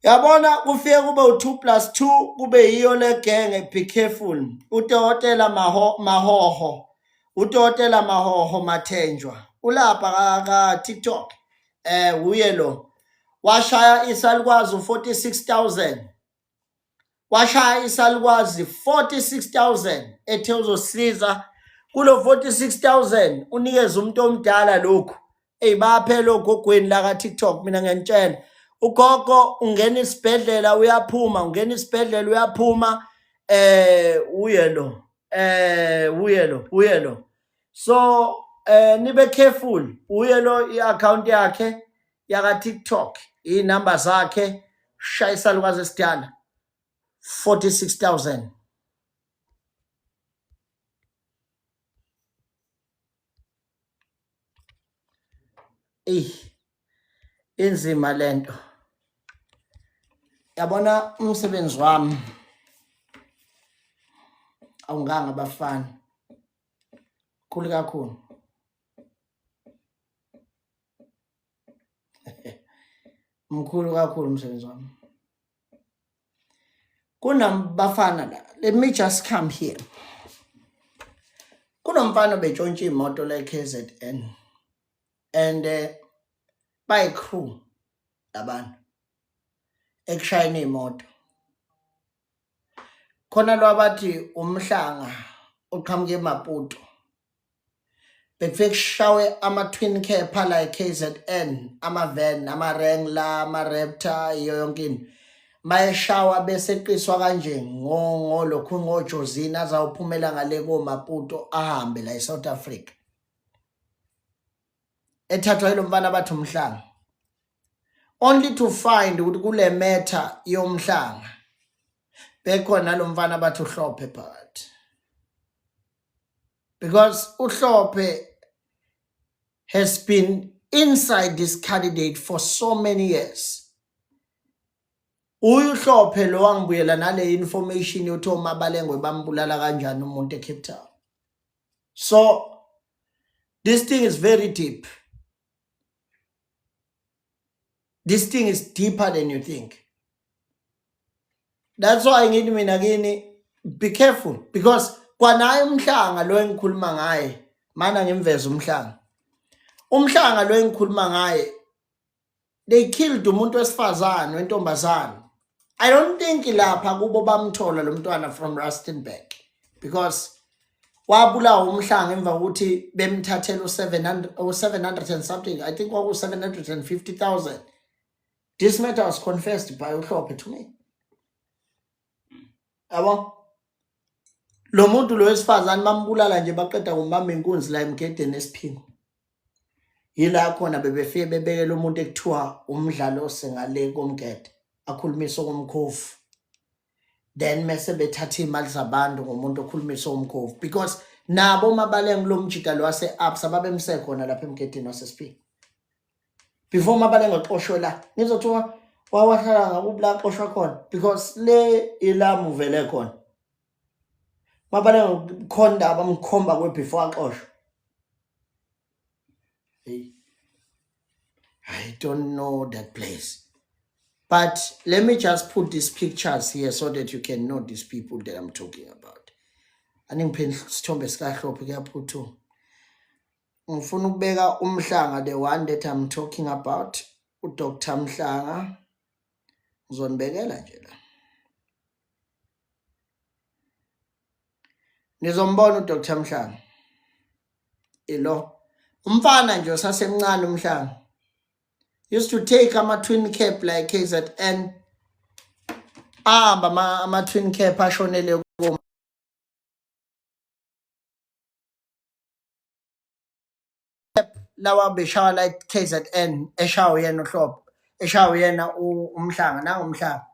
Yabona kufike kube u-2 plus 2 kube yiyo le genge be careful. Udokotela Maho Mahoho. Udokotela Mahoho Mathenjwa. Ulapha ka, ka TikTok. Eh uye lo. Washaya isalukwazi u-46000. Washaya isalukwazi 46000 ethe uzosiza kulo 46000 unikeze umuntu omdala lokhu. Eyi baphela ogogweni la ka-TikTok mina ngiyanitshela. Ugogo ungena isibhedlela uyaphuma, ungena isibhedlela uyaphuma eh uye lo. Eh uye lo, uye lo. So eh nibe careful, uye lo i-account yakhe yaka TikTok, inamba zakhe shaya isalukazi esidala 46000. Eyi inzima lento. Yabona umsebenzi wami awunganga abafana. Khulu kakhulu. Mkhulu kakhulu umsebenzi wami. Kunabafana la. Let me just come here. Kunomfana betshontsha imoto la KZN and uh, by crew labantu ekushayeni imoto. Khona lo abathi umhlanga oqhamuka eMaputo. Bekufike kushawe ama-twin cap la e-KZN, ama-van, ama-Wrangler, ama-Raptor, iyo yonke into. Mayeshawa bese eqiswa kanje ngolokhu ngojozini azawuphumela ngale koMaputo ahambe la eSouth Africa. Ethathwa yilo mfana bathi umhlanga. Only to find ukuthi kule matter yomhlanga bekhona lo mfana bathi uhlophe phakathi. Because uhlophe has been inside this candidate for so many years. Uye uhlophe lo wangibuyela nale information yokuthi omabalengwe bambulala kanjani umuntu eCape Town. So this thing is very deep. This thing is deeper than you think. That's why ngithi mina kini be careful because kwanaye umhlanga lo engikhuluma ngaye mana ngimveza umhlanga. Umhlanga lo engikhuluma ngaye they killed umuntu wesifazane wentombazane. I don't think lapha kubo bamthola lo mntwana from Rustenburg because wabulawa umhlanga emva kokuthi bemthathela u-700 u-700 and something I think kwaku 750,000. This matter was confessed by uHlophe to me. Yabo? Lo muntu lo wesifazane bambulala nje baqeda kumbamba inkunzi la emgedeni esiphingo. Yila khona bebefike bebekela umuntu ekuthiwa umdlalo osengale komgede akhulumise okomkhovu. Then mese bethatha imali zabantu ngomuntu okhulumisa okomkhovu because nabo mabaleng lo mjida lo wase Absa babemse khona lapha emgedeni wasesiphingo. Before mabaleng axoshwe la ngizothiwa wawahlala ngakubi la axoshwa khona because le ilamu uvele khona. Mabaleng khona abamkhomba kwe before axoshwe. Hey. I don't know that place. But let me just put these pictures here so that you can know these people that I'm talking about. Aningiphe isithombe sikaHlophe kuyaphuthuma. Ngifuna ukubeka umhlanga the one that I'm talking about, uDr Mhlanga. Ngizonibekela nje la. Nizombona uDr Mhlanga. Ilo umfana nje osasemncane umhlanga. Used to take ama twin cap like KZN. Ahamba ama-twin cap ashonele ko lawa beshawa la KZN eshawa yena uHlobo eshawa yena uMhlanga nangumhlanga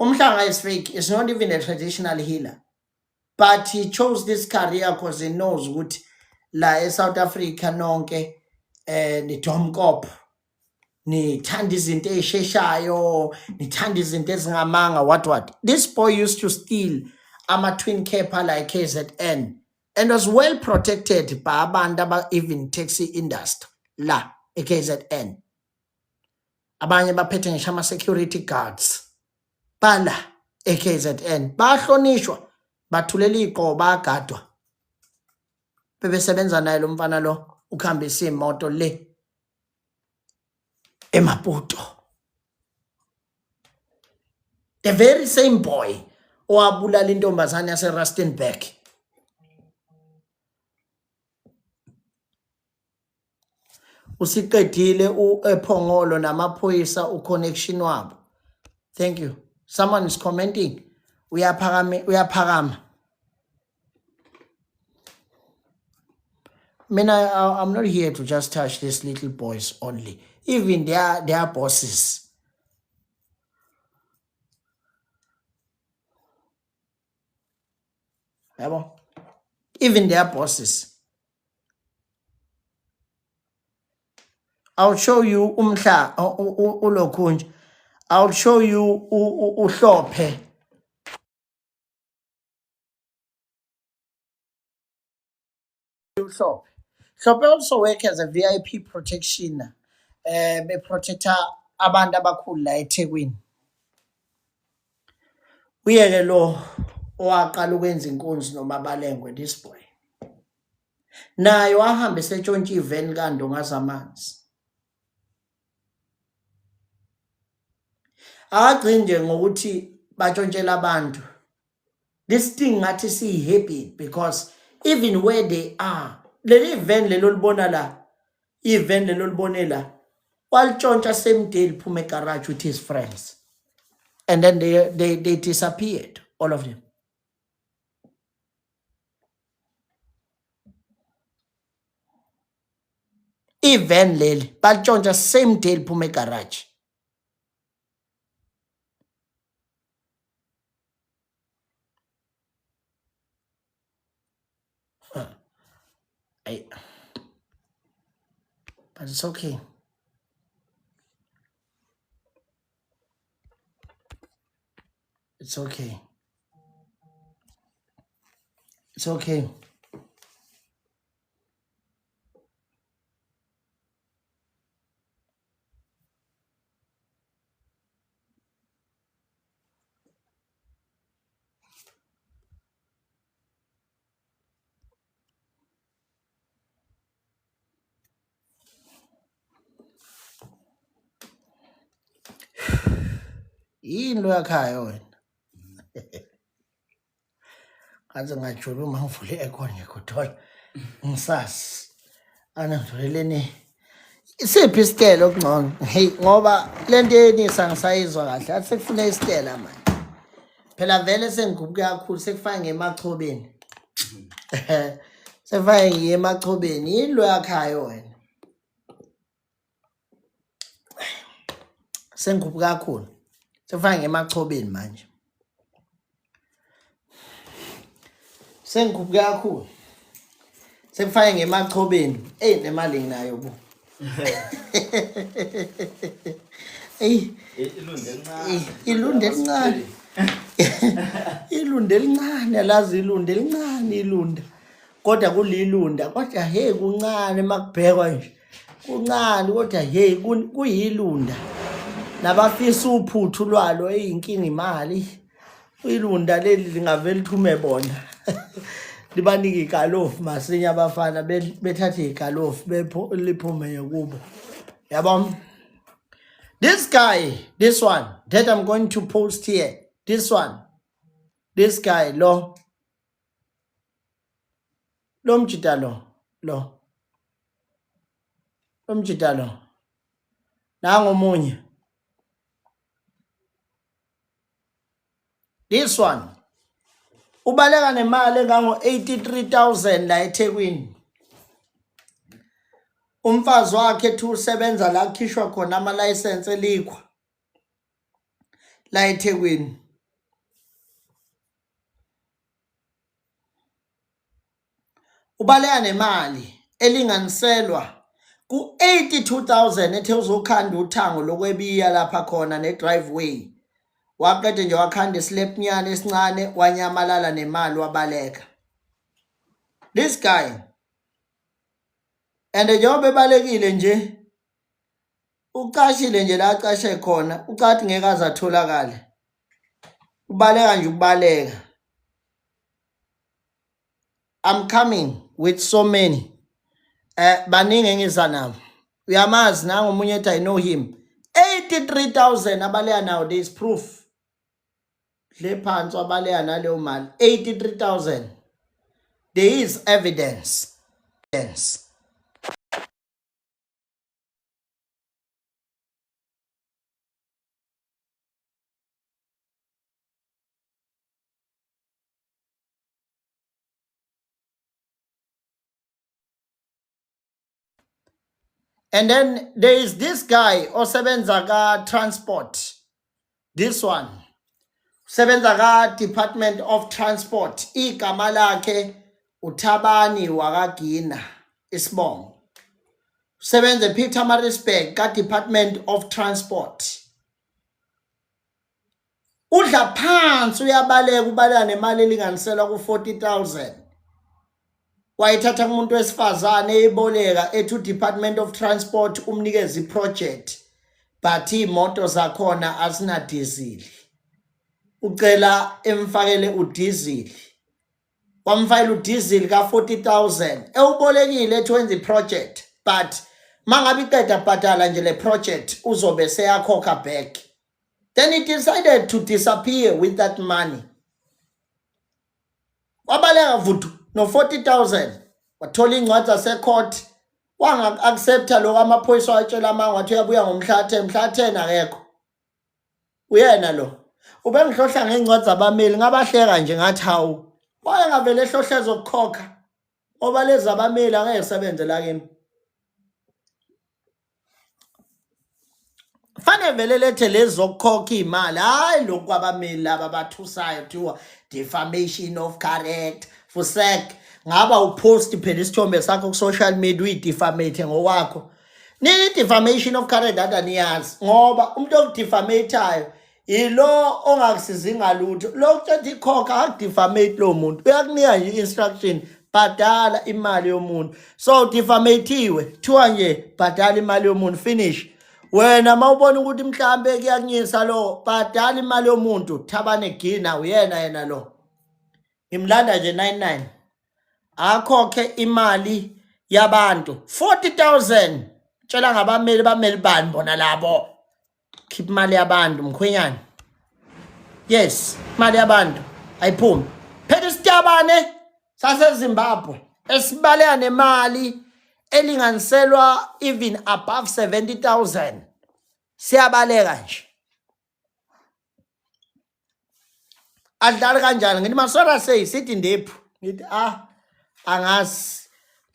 uMhlanga is fake, it's not even a traditional healer, but he chose this career because he knows ukuthi la eSouth Africa nonke nidomkop, nithanda izinto ezisheshayo, nithanda izinto ezingamanga, what what. This boy used to steal ama twin cap la KZN and was well protected by abantu aba even taxi industry la eKZN. Abanye baphethe ngisho ama security guards bala eKZN, bahlonishwa, bathulela iqobo, bagadwa. Bebesebenza naye lo mfana lo ukuhambisa imoto le eMaputo. The very same boy owabulala intombazane yaseRustenburg. Usiqedile uEphongolo namaphoyisa uconnection wabo. Thank you. Someone is commenting. Uyaphakama, uyaphakama. Mina, I'm not here to just touch these little boys only. Even their bosses. Yabo? Even their bosses. I'll show you umhla ulokhunje. I'll show you uhlophe. Uhlophe. Hlophe also work as a VIP protection. Be protector abantu abakhulu la eThekwini. Uyeke lo owaqala ukwenza inkunzi noMabalengwe, this boy. Naye wahamba esetshontsha iveni kaNdonga zamanzi. Akagcini nje ngokuthi batshontshela abantu. This thing ngathi siyi-habit because even where they are, leli van lelo libona la, ivan lelo libone la, walitshontsha same day liphuma egarage with his friends. And then they disappeared, all of them. Ivan leli balitshontsha same day liphuma egarage. Ay. But it's okay. It's okay. It's okay. Yini lo yakhayo wena? Ngaze ngajula uma ngivule i-aircon ngiyagodola. Ngisasi. Anangitholeleni isiphi isitelo okungcono? Hey ngoba lento yenisa ngisayizwa kahle. Athi sekufuna isitela manje. Phela vele sengigubuke kakhulu sekufana ngemachobeni. Sekufana ngiye emachobeni. Yini lo yakhayo wena? Sengikhuphuka kakhulu. Sekufana ngemachobeni manje. Sengikhuphuke kakhulu. Sekufake ngemachobeni. Ey nemali nginayo bo. Ey Ilunde elincane. Ilunde elincane. Ilunde elincane alazi ilunde elincane ilunda. Kodwa kulilunda kodwa hey kuncane makubhekwa nje. Kuncane kodwa hey kuyilunda. Nabafisa uphuthu lwalo eyinkinga imali. Ilunda leli lingavele lithume bona. Libanike igalofu masinya abafana bethathe igalofu liphume kubo. Yabo? This guy, this one that I'm going to post here, this one, this guy lo, lo mjita lo, lo, lo mjita lo, nangu omunye. This one ubaleka nemali engango-83,000 la eThekwini. Umfazi wakhe ethi usebenza la kukhishwa khona amalayisense elikhwa la eThekwini. Ubaleka nemali elinganiselwa ku-82,000 ethe uzokhanda uthango lokwebiya lapha khona ne-driveway. Waqede nje wakhanda isilepnyana esincane wanyamalala nemali wabaleka. This guy and njengoba ebalekile nje ucashile nje la acashe khona ucathi ngeke aze atholakale. Ubaleka nje ukubaleka. I'm coming with so many. Baningi engiza nabo. Uyamazi nangu omunye ethi I know him. 83,000 abaleka nawo there is proof. Dle phansi wabaleka naleyo mali 83,000. There is evidence. Evidence. And then there is this guy osebenza ka transport. This one. Usebenza ka Department of Transport. Igama lakhe uThabani wakaGina isibongo. Usebenza ePietermaritzburg ka Department of Transport. Udla phansi uyabaleka ubaleka nemali elinganiselwa ku-40,000. Wayithatha kumuntu wesifazane eyiboleka ethi uDepartment of Transport umnikeza iproject but iy'moto zakhona azinadizili. Ucela emfakele udizili. Wamfakela udizili ka-40,000 ewubolekile ethi wenza iproject but mangabe iqeda bhadala nje le project uzobe seyakhokha back. Then he decided to disappear with that money. Wabaleka vuthu no 40,000. Wathola incwadi zasecourt. Wanga-accepta lokho amaphoyisa watshela amanga wathi uyabuya ngomhla 10, mhla 10 akekho. Uyena lo. Ubengihlohla ngencwadi zabameli ngabahleka nje ngathi hawu. Wayengavele ehlohla ezokukhokha. Ngoba lezi abameli angeke sebenze la kimi. Fanele vele lethe lezi zokukhokha iy'mali hhayi lokhu kwabameli laba bathusayo kuthiwa defamation of character fusek ngaba upost phela isithombe sakho ku-social media uyidefamate ngokwakho nini i-defamation of character that aniyazi ngoba umuntu okudefamatayo yilo ongakusizi ngalutho lo kuthetha ikhokha akudefamate lowo muntu uyakunika nje i-instruction bhadala imali yomuntu so defamatiwe kuthiwa nje bhadala imali yomuntu finish wena uma ubona ukuthi mhlambe kuyakunyisa lo bhadala imali yomuntu thabane gina uyena yena lo ngimlanda nje 99 akhokhe imali yabantu 40000 tshela ngabameli bameli bani bona labo khipha imali yabantu mkhwenyana yes imali yabantu ayiphumi phela isitabane saseZimbabwe esibaleka nemali elinganiselwa even above 70000 siyabaleka nje adlali kanjani ngithi masora say sithi ndephu ngithi ah angazi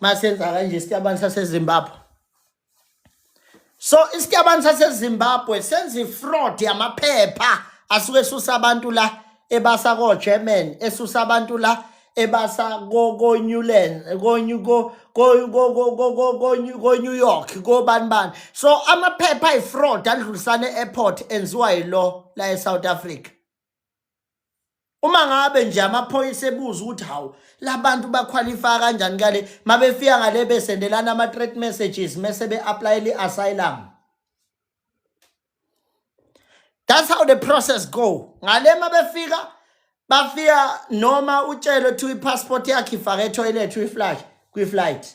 masenza kanje isitabane saseZimbabwe so isitabane saseZimbabwe senza ifraud yamaphepha asuke esusa abantu la ebasa ko-German esusa abantu la ebasa ko-Newland ko-New York kobani bani so amaphepha ayi-fraud adlulisana e-airport enziwa yilo la e-South Africa uma ngabe nje amaphoyisa ebuza ukuthi hawu labantu bakhwalifaya kanjani kale mabefika ngale besendelana ama-threat messages mese be-aplayela i-asylum That's how the process go. Ngale mabefika bafika noma utshelwe kuthiwa i-passport yakhe ifake etoilet uyiflash kwi-flight.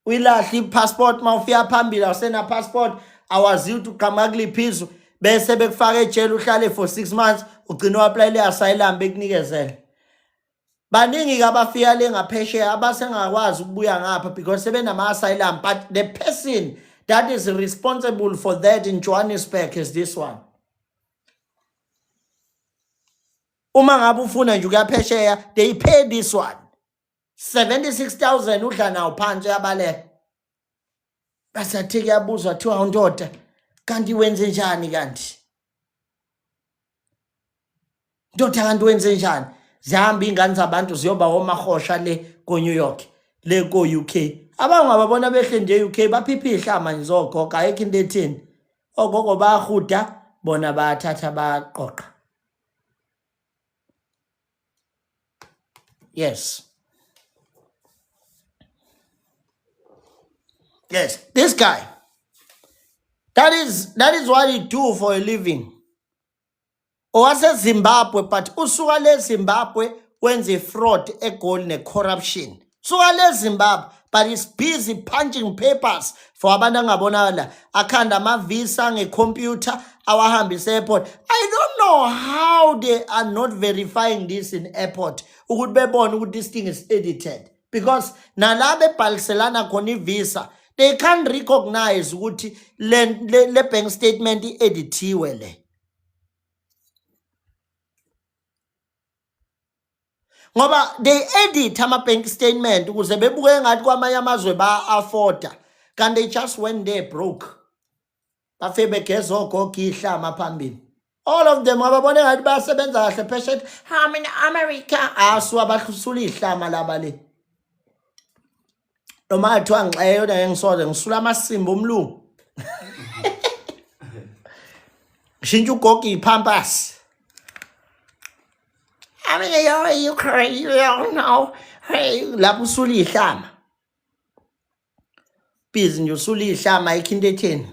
Uyilahle i-passport mawufika phambili awusena passport awaziwa ukuthi uqhamuka kuliphi izwe bese bekufaka ejele uhlale for 6 months ugcine u-applyele i-asylum bekunikezele. Baningi-ke abafika le ngaphesheya abasengakwazi ukubuya ngapha because sebenama-asylum but the person that is responsible for that in Johannesburg is this one. Uma ngabe ufuna nje ukuyaphesheya, they pay this one 76000 udla nawo phansi uyabaleka. Bese athi kuyabuzwa kuthiwa undoda kanti wenze njani kanti? Ndoda kanti wenze njani? Zihamba iy'ngane zabantu ziyoba omahosha le ko-New York le ko-UK. Abangababona behle nje e-UK baphiphe iy'hlama nje zogogo ayikho into ethini. Ogogo bayahuda bona bayathatha bayaqoqa. Yes. Yes, this guy. That is what he do for a living. OwaseZimbabwe but usuka le Zimbabwe wenze fraud eGoli ne-corruption. Suka le Zimbabwe but is busy punching papers for abantu angabonakala akhanda ama-visa ngecomputer awahambise airport. I don't know how they are not verifying this in airport ukuthi bebone ukuthi this thing is edited because nalaba ebhaliselana khona i-visa they can't recognize ukuthi le bank statement i-edithiwe le. Ngoba they edit ama-bank statement ukuze bebuke engathi kwamanye amazwe ba-afforda kanti they just went there broke. Bafike begeza ogogo ihlama phambili. All of them ngababona engathi bayasebenza kahle phesheya. I'm in America. Asuka bahlusula ihlama laba le. Noma kuthiwa ngixeke yona ngeke ngisoze ngisula amasimba omlungu. Ngishintsha ugogo iphampasi. I mean, you, you crazy, you don't know. Hey, lapho usula ihlama. Busy nje usula ihlama ayikho into etheni.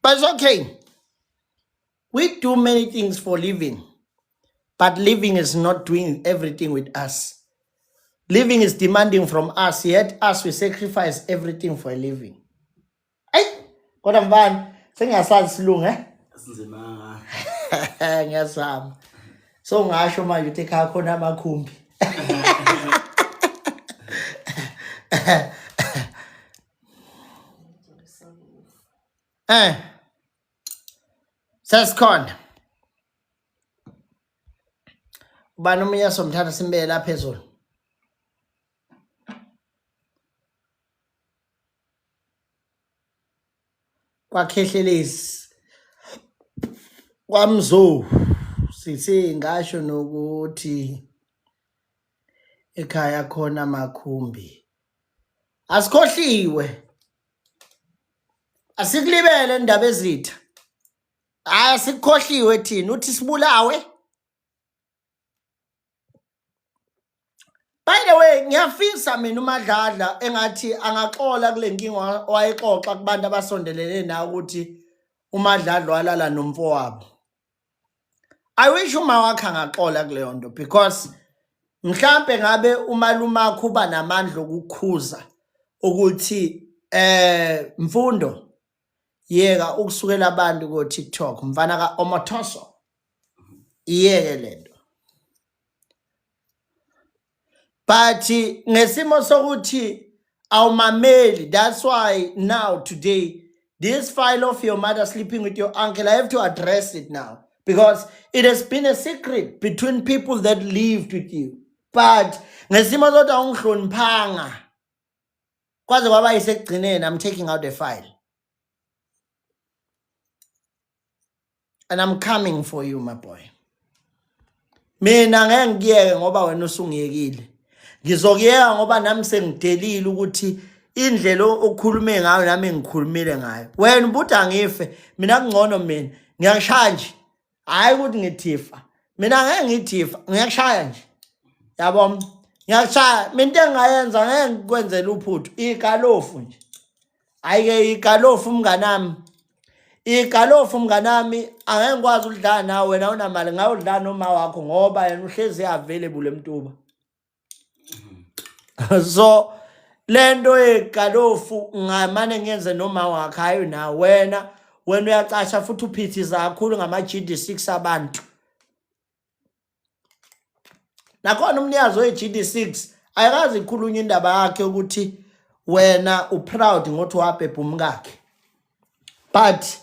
But it's okay. We do many things for living, but living is not doing everything with us. Living is demanding from us, yet us we sacrifice everything for a living. Ay, kodwa mfana, sengiyasazi isilungu eh? Sinzima. Ngiyazama. So ngasho manje ukuthi ekhaya khona amakhumbi. Eh. Sesikhona. Ubani omunye somthatha simbeke la phezulu? Kwakhehlelezi. Kwamzo. Sithi ngasho nokuthi ekhaya khona amakhumbi. Asikhohliwe. Asikulibele indaba ezitha. Hayi asikhohliwe thina uthi sibulawe. By the way, ngiyafisa mina uMadladla engathi angaxola kule nkinga owayexoxa kubantu abasondelene nawe ukuthi uMadladla walala nomfowabo. I wish uma wakhe angaxola kuleyo nto because mhlambe ngabe umalume wakho uba namandla okukhuza ukuthi mfundo yeka ukusukela abantu ko TikTok mfana ka Omotoso iyeke lento but ngesimo sokuthi awumameli, that's why now today this file of your mother sleeping with your uncle, I have to address it now because it has been a secret between people that lived with you, but ngesimo sokuthi awungihloniphanga kwaze kwaba yisekugcineni, I'm taking out the file and I'm coming for you, my boy. Mina ngeke ngikuyeke ngoba wena usungiyekile. Ngizokuyeka ngoba nami sengidelile ukuthi indlela okhulume ngayo nami ngikhulumile ngayo. Wena ubuthi angife, mina kungcono mina. Ngiyakushaya nje. Hayi ukuthi ngithifa. Mina ngeke ngithifa, ngiyakushaya nje. Yabo? Ngiyakushaya. Mina into engingayenza ngeke ngikwenzele uphuthu, igalofu nje. Hayi-ke igalofu mnganami. Igalofu mnganami angeke ngikwazi ukudlala nawe wena unamali ngayodlala noma wakho ngoba yena uhlezi available emtuba. So lento yegalofu ngamane ngiyenze noma wakhe hayi na wena wena uyacasha futhi uphithiza kakhulu ngama GD6 abantu. Nakhona umnikazi we-GD6 ayikazi ikhulunywa indaba yakhe ukuthi Wena uproud ngothi wabhebha umkakhe. But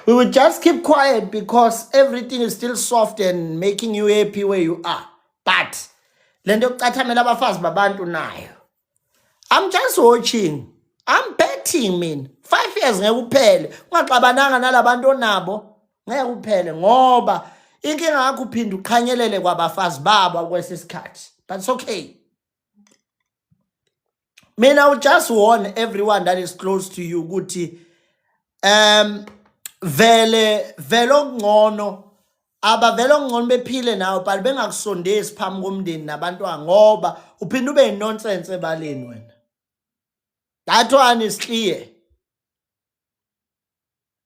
we will just keep quiet because everything is still soft and making you happy where you are. But lento yokucathamela abafazi babantu nayo. I'm just watching. I'm betting mina. 5 years ngeke uphele. Ungaxabananga nalabantu onabo. Ngeke uphele ngoba inkinga yakho uphinda uqhanyelele kwabafazi babo kwesisikhathi. But it's okay. Mina I will just warn everyone that is close to you ukuthi vele vele okungcono abavele okungcono bephile nawe but bengakusondezi phambi komndeni nabantwana ngoba uphinde ube nonsense ebaleni wena. That one is clear.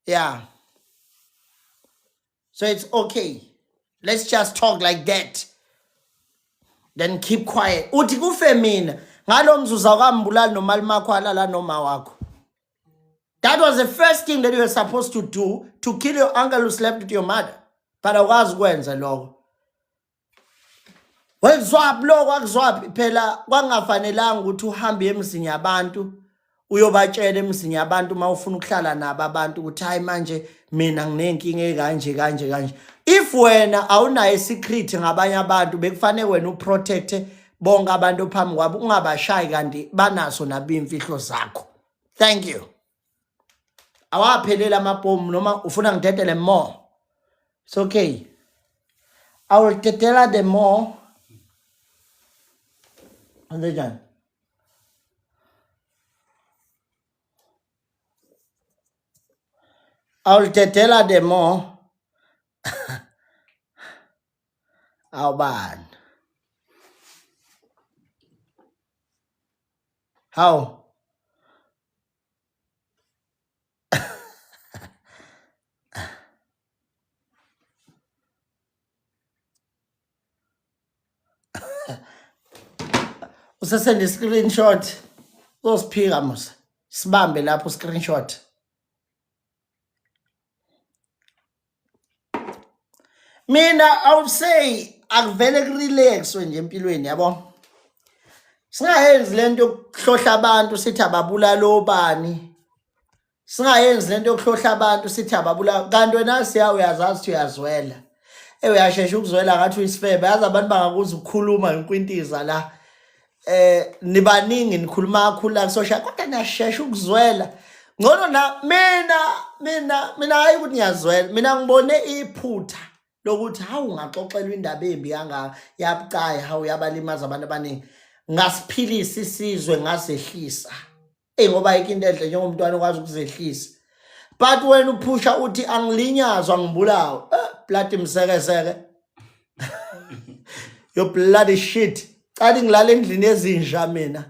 Yeah. So it's okay. Let's just talk like that. Then keep quiet. Uthi kufe mina ngalo mzuzu awukambulali nomalume wakho alala noma wakho. That was the first thing that you were supposed to do to kill your uncle who slept with your mother. But awukwazi ukwenza lokho. Wezwaphi lokho akuzwaphi phela kwangafanelanga ukuthi uhambe emzini yabantu uyobatshela emzini yabantu uma ufuna ukuhlala nabo abantu ukuthi hayi manje mina nginenkinga ekanje kanje kanje. If wena awunayo isecret ngabanye abantu bekufanele wena uprotecte bonke abantu phambi kwabo ungabashayi kanti banaso nabo imfihlo zakho. Thank you. Awaphelele amabhomu noma ufuna ngidedele more. It's okay. I will dedela the more. Kanjani? I will dedela the more. Awubani? How? Usesende screenshot. Uzosiphika musa. Sibambe lapho screenshot. Mina I would say akuvele kurelaxwe nje empilweni yabo. Singayenzi lento yokuhlohla abantu sithi ababulala obani. Singayenzi lento yokuhlohla abantu sithi ababulala kanti wena siya uyazazi ukuthi uyazwela. Eh uyashesha ukuzwela ngathi uyisifebe yazi abantu bangakuza ukukhuluma ngekwintiza la. Eh nibaningi nikhuluma kakhulu la social kodwa niyashesha ukuzwela. Ngcono na mina mina mina hayi ukuthi ngiyazwela mina ngibone iphutha lokuthi hawu ungaxoxelwa indaba embi kangaka yabucayi hawu yabalimaza abantu abaningi ngasiphilisa isizwe ngazehlisa eyi ngoba ayikho into enhle njengomntwana okwazi ukuzehlisa but wena uphusha uthi angilinyazwa ngibulawe eh, bloody msekeseke your bloody shit cala ngilala endlini ezinja mina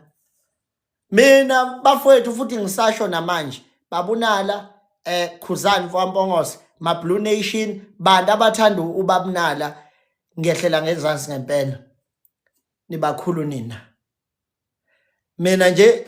mina bafowethu futhi ngisasho namanje babunala eh khuzani mfowampongosi ma blue nation bantu abathanda ubabunala ngehlela ngezansi ngempela nibakhulu nina mina nje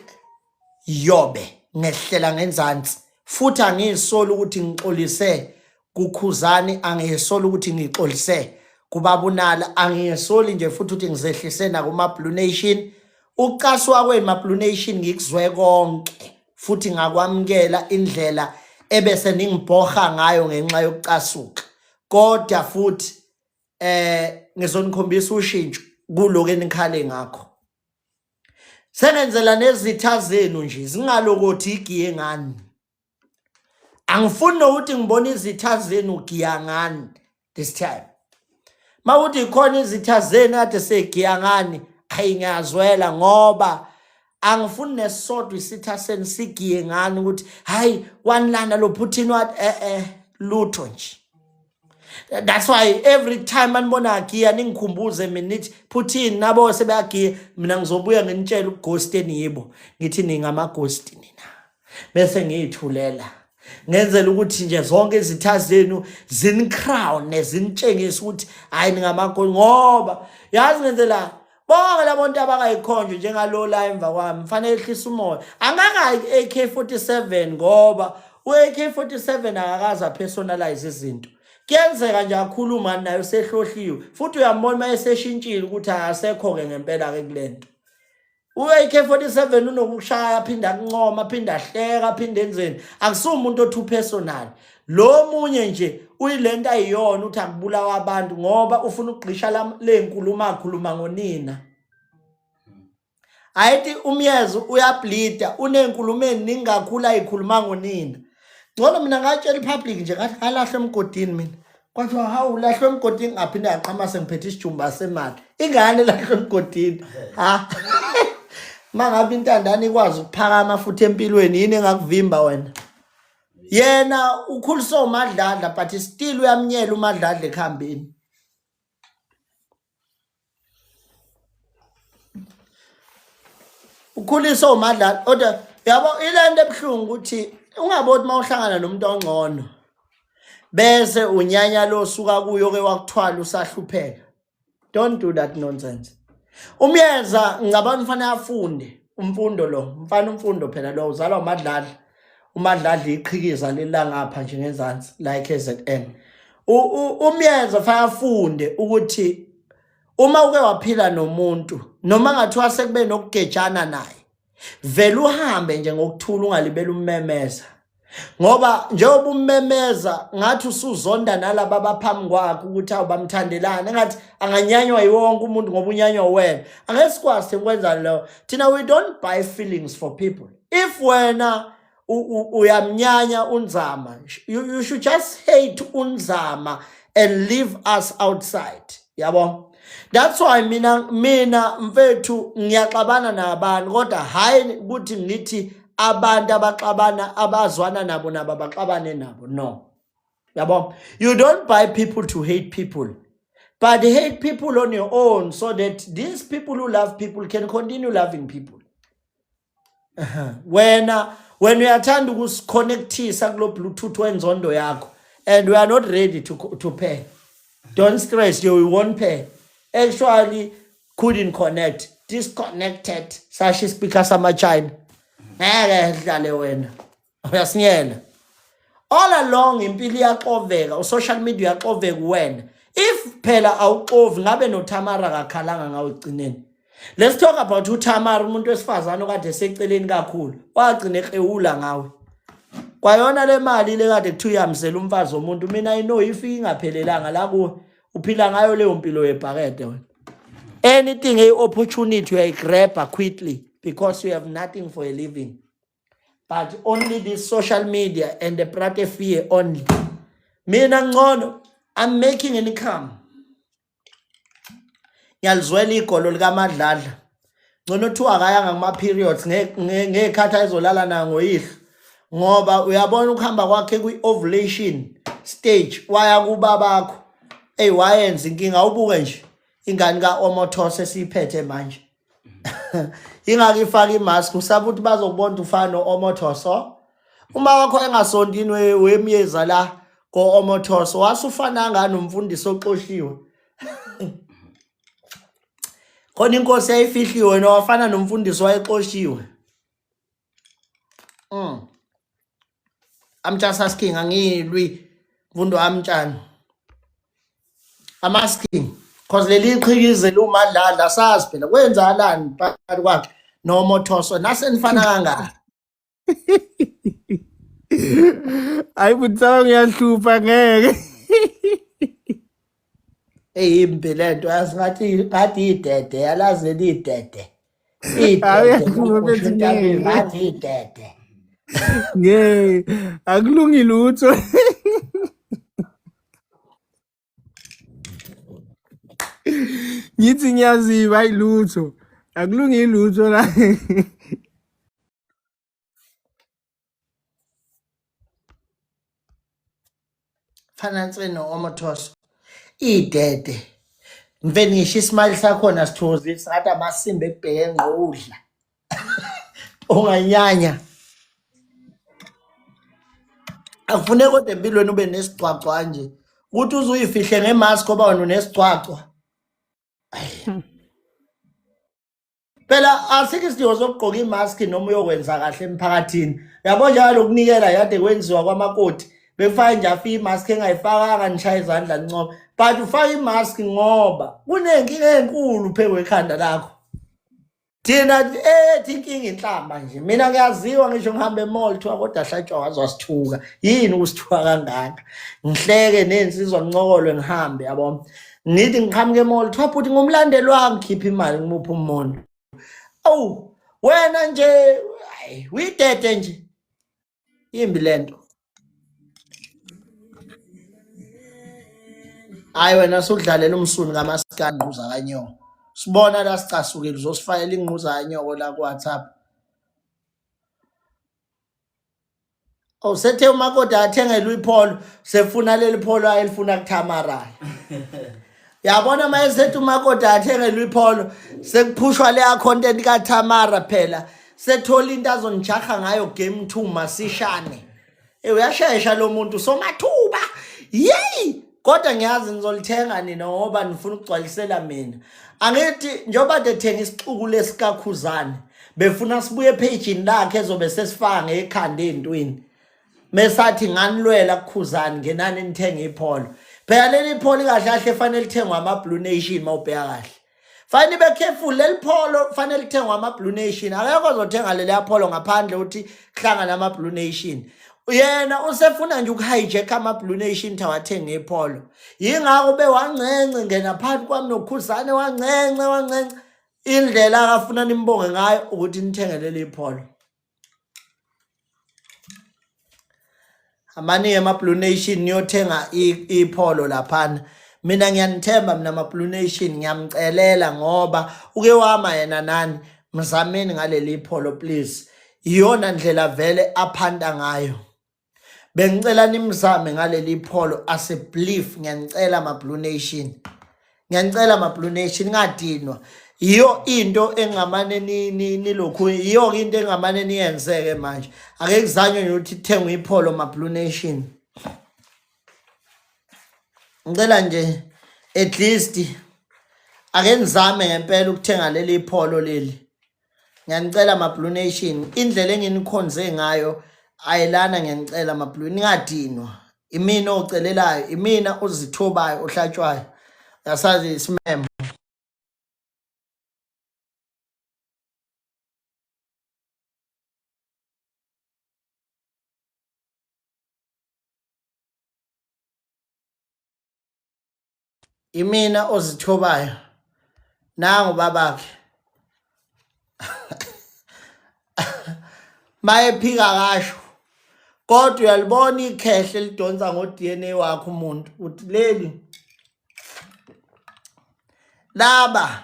yobe ngehlela ngenzansi futhi angiyisoli ukuthi ngixolise kukhuzani angiyisoli ukuthi ngixolise kubabunala angiyisoli nje futhi ukuthi ngizehlise nakuma blue nation Ukucaswa kwenu maBlue Nation ngikuzwe konke futhi ngakwamukela indlela ebese ningibhoha ngayo ngenxa yokucasuka. Kodwa futhi eh ngizonikhombisa ushintsho kuloko enikhale ngakho. Sengenzela nezitha zenu nje zingalokothi igiye ngani. Angifuni nokuthi ngibone izitha zenu giya ngani this time. Mawuthi khona izitha zenu kade segiya ngani, ayi ngiyazwela ngoba angifuni nesodwa isitha senu sigiye ngani ukuthi hayi wanilanda lo Putin wathi eh eh lutho nje. That's why every time anibona agiya ningikhumbuze mina nithi Putin nabo sebeyagiya mina ngizobuya nginitshela ubughost eniyibo ngithi ningamaghost nina. Bese ngiyithulela ngenzela ukuthi nje zonke izitha zenu zinicrown zinitshengise ukuthi hayi ningamaghost ngoba yazi ngenzela bonke labo nto abakayikhonjwe njengalo la emva kwami fanele ehlise umoya angakayi AK47 ngoba u-AK47 akakaze apersonalize izinto kuyenzeka nje akhuluma naye usehlohliwe futhi uyambona uma eseshintshile ukuthi akasekho-ke ngempela-ke kule nto. U-AK47 unokushaya aphinde akuncoma aphinde ahleka aphinde enzeni akusiwo umuntu othi upersonal lo munye nje uyilento ayiyona uthi akubulawa abantu ngoba ufuna ukugqisha le nkulumo akhuluma ngonina ayithi umyezo uyableeda unenkulumo eziningi kakhulu ayikhuluma ngonina ngcono mina ngatshela ipublic nje ngathi alahlwe emgodini mina kwathiwa hawu ulahlwe emgodini ngaphinde ngaqhama sengiphethe isijumba semali ingane lahlwe emgodini ha mangabe intandane ikwazi ukuphakama futhi empilweni yini engakuvimba wena yena ukhuliswa umadladla but still uyamnyela umadladla ekuhambeni ukhuliswa umadlala kodwa yabo ilento ebuhlungu ukuthi ungaboni uma uhlangana nomuntu ongcono bese unyanya lo suka kuyo ke wakuthwala usahlupheka don't do that nonsense umyeza ngicabanga ufanele afunde umfundo lo mfana umfundo phela lo uzalwa umadladla umadladla iqhikiza lelangapha nje ngezansi la eKZN umyeza fanele afunde ukuthi uma uke waphila nomuntu noma ngathiwa sekube nokugejana naye vele uhambe nje ngokuthula ungalibeli ummemeza ngoba njengoba ummemeza ngathi usuzonda nalaba abaphambi kwakhe ukuthi awu bamthandelana engathi anganyanywa yiwonke umuntu ngoba unyanywa wena angeke sikwazi ukwenza lo thina we don't buy feelings for people if wena uyamnyanya unzama you should just hate unzama and leave us outside yabo that's why mina mina mfethu ngiyaxabana nabantu kodwa hayi ukuthi ngithi abantu abaxabana abazwana nabo nabo abaxabane nabo no yabo you don't buy people to hate people but hate people on your own so that these people who love people can continue loving people wena wena uyathanda ukusiconnectisa kulo bluetooth wenzondo yakho and we are not ready to pay don't stress you won't pay actually couldn't connect disconnected sasho ispeaker sama-china ngeke dlale wena uyasinyela all along impilo iyaxoveka usocial media uyaxoveka wena if phela awuxovi ngabe noTamara kakhalanga ngawe egcineni let's talk about uTamara umuntu wesifazane okade eseceleni kakhulu wagcina ekrewula ngawe kwayona le mali le kade kuthiwa uyamzela umfazi womuntu mina i know if ingaphelelanga la kuwe uphila ngayo leyo mpilo yebhakede wena anything a opportunity uyayigrabha quickly because you have nothing for a living but only this social media and the prate fear only mina ngcono i'm making an income ngiyalizwela igolo likamadladla ngcono kuthiwa akayanga kuma-periods ngey'khathi ayezolala nayo ngoyihlo ngoba uyabona ukuhamba kwakhe kwi-ovulation stage waya kubabakho eyi wayenza inkinga ubuke nje ingane ka-omothose esiyiphethe manje ingake ifake imask usaba ukuthi bazokubona ukuthi ufana no-omothoso uma wakho engasontini wemyeza la ko-omothoso wasufana ngani umfundisi oxoshiwe khona inkosi yayifihliwe wena wafana nomfundisi wayexoshiwe I'm just asking angilwi mfundo wami tshani I'm asking because leli qhikize lumadladla sazi phela kwenzakalani phakathi kwakhe nomothoso nasenifana kangaka Hayi butsaba ngiyahlupha ngeke. Eyimbi lento yazi ngathi ngathi idede yalazi lidede. Hayi Idede uyahlupha mfethu entabeni ngeke. ngathi idede. Ngeke akulungi lutho. Ngithi ngiyaziba hayi lutho. Akulungi lutho la. Fana nse no-omothoso. Idede. Mfeni ngisho ismile sakhona sithokozisa ngathi amasimba ekubheke ngqo udla. Unganyanya. Akufuneki kodwa empilweni ube nesigcwagcwa nje. Ukuthi uze uyifihle ngemask ngoba wena unesigcwagcwa. Phela asikho isidingo sokugqoka imask noma uyokwenza kahle emphakathini. Yabo njalo ukunikela yade kwenziwa kwamakoti. Befake nje afike imask engayifakanga nishaye izandla nincoma. But ufake imask ngoba kunenkinga enkulu phezu kwekhanda lakho. Thina ethi inkinga inhlamba nje. Mina ngiyaziwa ngisho ngihambe emall kuthiwa kodwa hlatshwa waze wasithuka. Yini ukusithuka kangaka? Ngihleke nensizwa ngincokolwe ngihambe yabo. Ngithi ngiqhamuke emall kuthiwa bhuti ngumlandeli wami ngikhipha imali ngimuphe umuntu. Awu wena nje hayi uyidede nje. Imbi lento. Hayi wena sudlalela umsuni kamaskandi ngquza kanyoko. Sibona la sicasukile uzosifakela ingquza kanyoko la ku WhatsApp. Oh sethe umakoti athengelwe ipholo sefuna leli pholo ayelifuna kuThamara. Yabona mayesethi umakoti athengelwe ipholo sekuphushwa leya content kaThamara phela sethola into azonijaha ngayo game 2 masishane. Eh uyashesha lo muntu somathuba. Yey! Kodwa ngiyazi nizolithenga nina ngoba nifuna ukugcwalisela mina. Angithi njengoba dethenga isixuku lesikakhuzane befuna sibuye ephejini lakhe ezobe sesifaka ngekhanda ey'ntwini mesathi nganilwela kukhuzani ngenani nithenge ipholo phela leli pholo kahle kahle fanele lithengwe ama-blue nation uma ubheka kahle fanele ibe careful leli pholo fanele lithengwe ama-blue nation akekho ozothenga leliya pholo ngaphandle ukuthi kuhlangane ama-blue nation yena usefuna nje ukuhijack ama-blue nation ukuthi awathenge ipholo yingakho bewancence ngena phakathi kwami nokhuzane wancence wancence indlela akafuna nimbonge ngayo ukuthi nithenge leli pholo amaningi ama-blue nation niyothenga ipholo laphana mina ngiyanithemba mina ma-blue nation ngiyamcelela ngoba uke wama yena nani mzameni ngaleli pholo please iyona ndlela vele aphanta ngayo Bengicela nimzame ngaleli pholo ase belief ngiyanicela ma Blue Nation. Ngiyanicela ma Blue Nation ngadinwa. Iyo into engamane nilokhu iyo into engamane niyenzeke manje. Ake kuzanywe nje ukuthi kuthengwe ipholo ma Blue Nation. Ngicela nje at least ake nizame ngempela ukuthenga leli pholo leli. Ngiyanicela ma Blue Nation, indlela enginikhonze ngayo ayilana ngiyanicela ma Blue ningadinwa. Imina ocelelayo, imina ozithobayo ohlatshwayo. Yasazi isimemo. Imina ozithobayo. Nangu babakhe. Mayephika kasho. Kodwa uyalibona ikhehle elidonsa ngo-DNA wakho umuntu uthi leli laba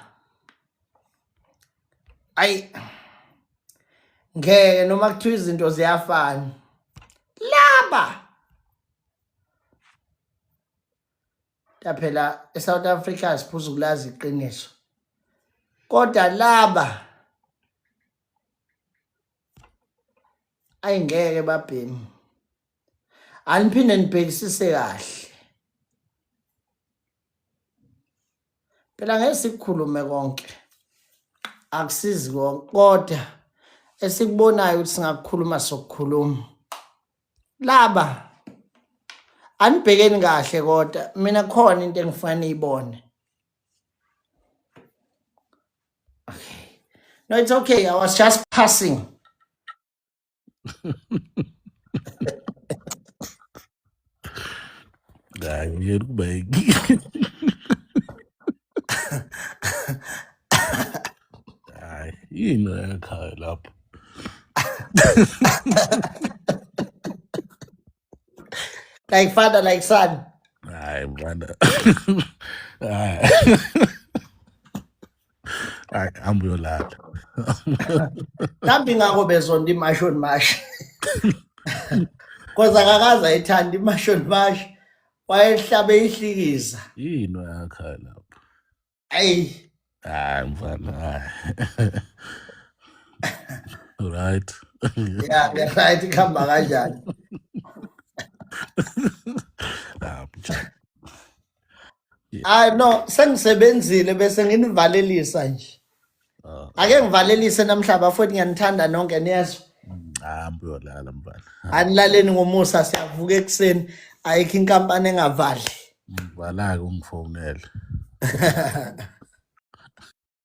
ayi ngeke noma kuthiwa izinto ziyafana laba Ta phela eSouth Africa siphuza ukulazi iqiniso. Kodwa laba ayingeke babhemi. Aniphinde nibhekisise kahle. Phela ngeke sikukhulume konke. Akusizi konke kodwa esikubonayo ukuthi singakukhuluma sokukhuluma. Laba anibhekeni kahle kodwa mina khona into engifuna niyibone. Okay. No, it's okay. I was just passing. Hayi ngiyela ukuba Hayi yini ekhaya lapho. Like father, like son. Hayi mfana. Hayi. Hayi hamba uyolala. Mhlawumbe ingakho bezonda imashoni mashi. Cause akakaze ayithanda imashoni mashi. Wayehlabe ihlikiza. Yini ekhaya lapho. Ayi. Hayi mfana hayi. Right. Yeah, yeah, right kuhamba kanjani? Ah, mjana. Hayi no, sengisebenzile bese nginivalelisa nje. Ah, Ake ngivalelise namhla bafowethu ngiyanithanda nonke niyezwa. hamba uyolala mfana. Anilaleni ngomusa siyavuka ekuseni ayikho inkampani engavali. Ngivalake ungifonele.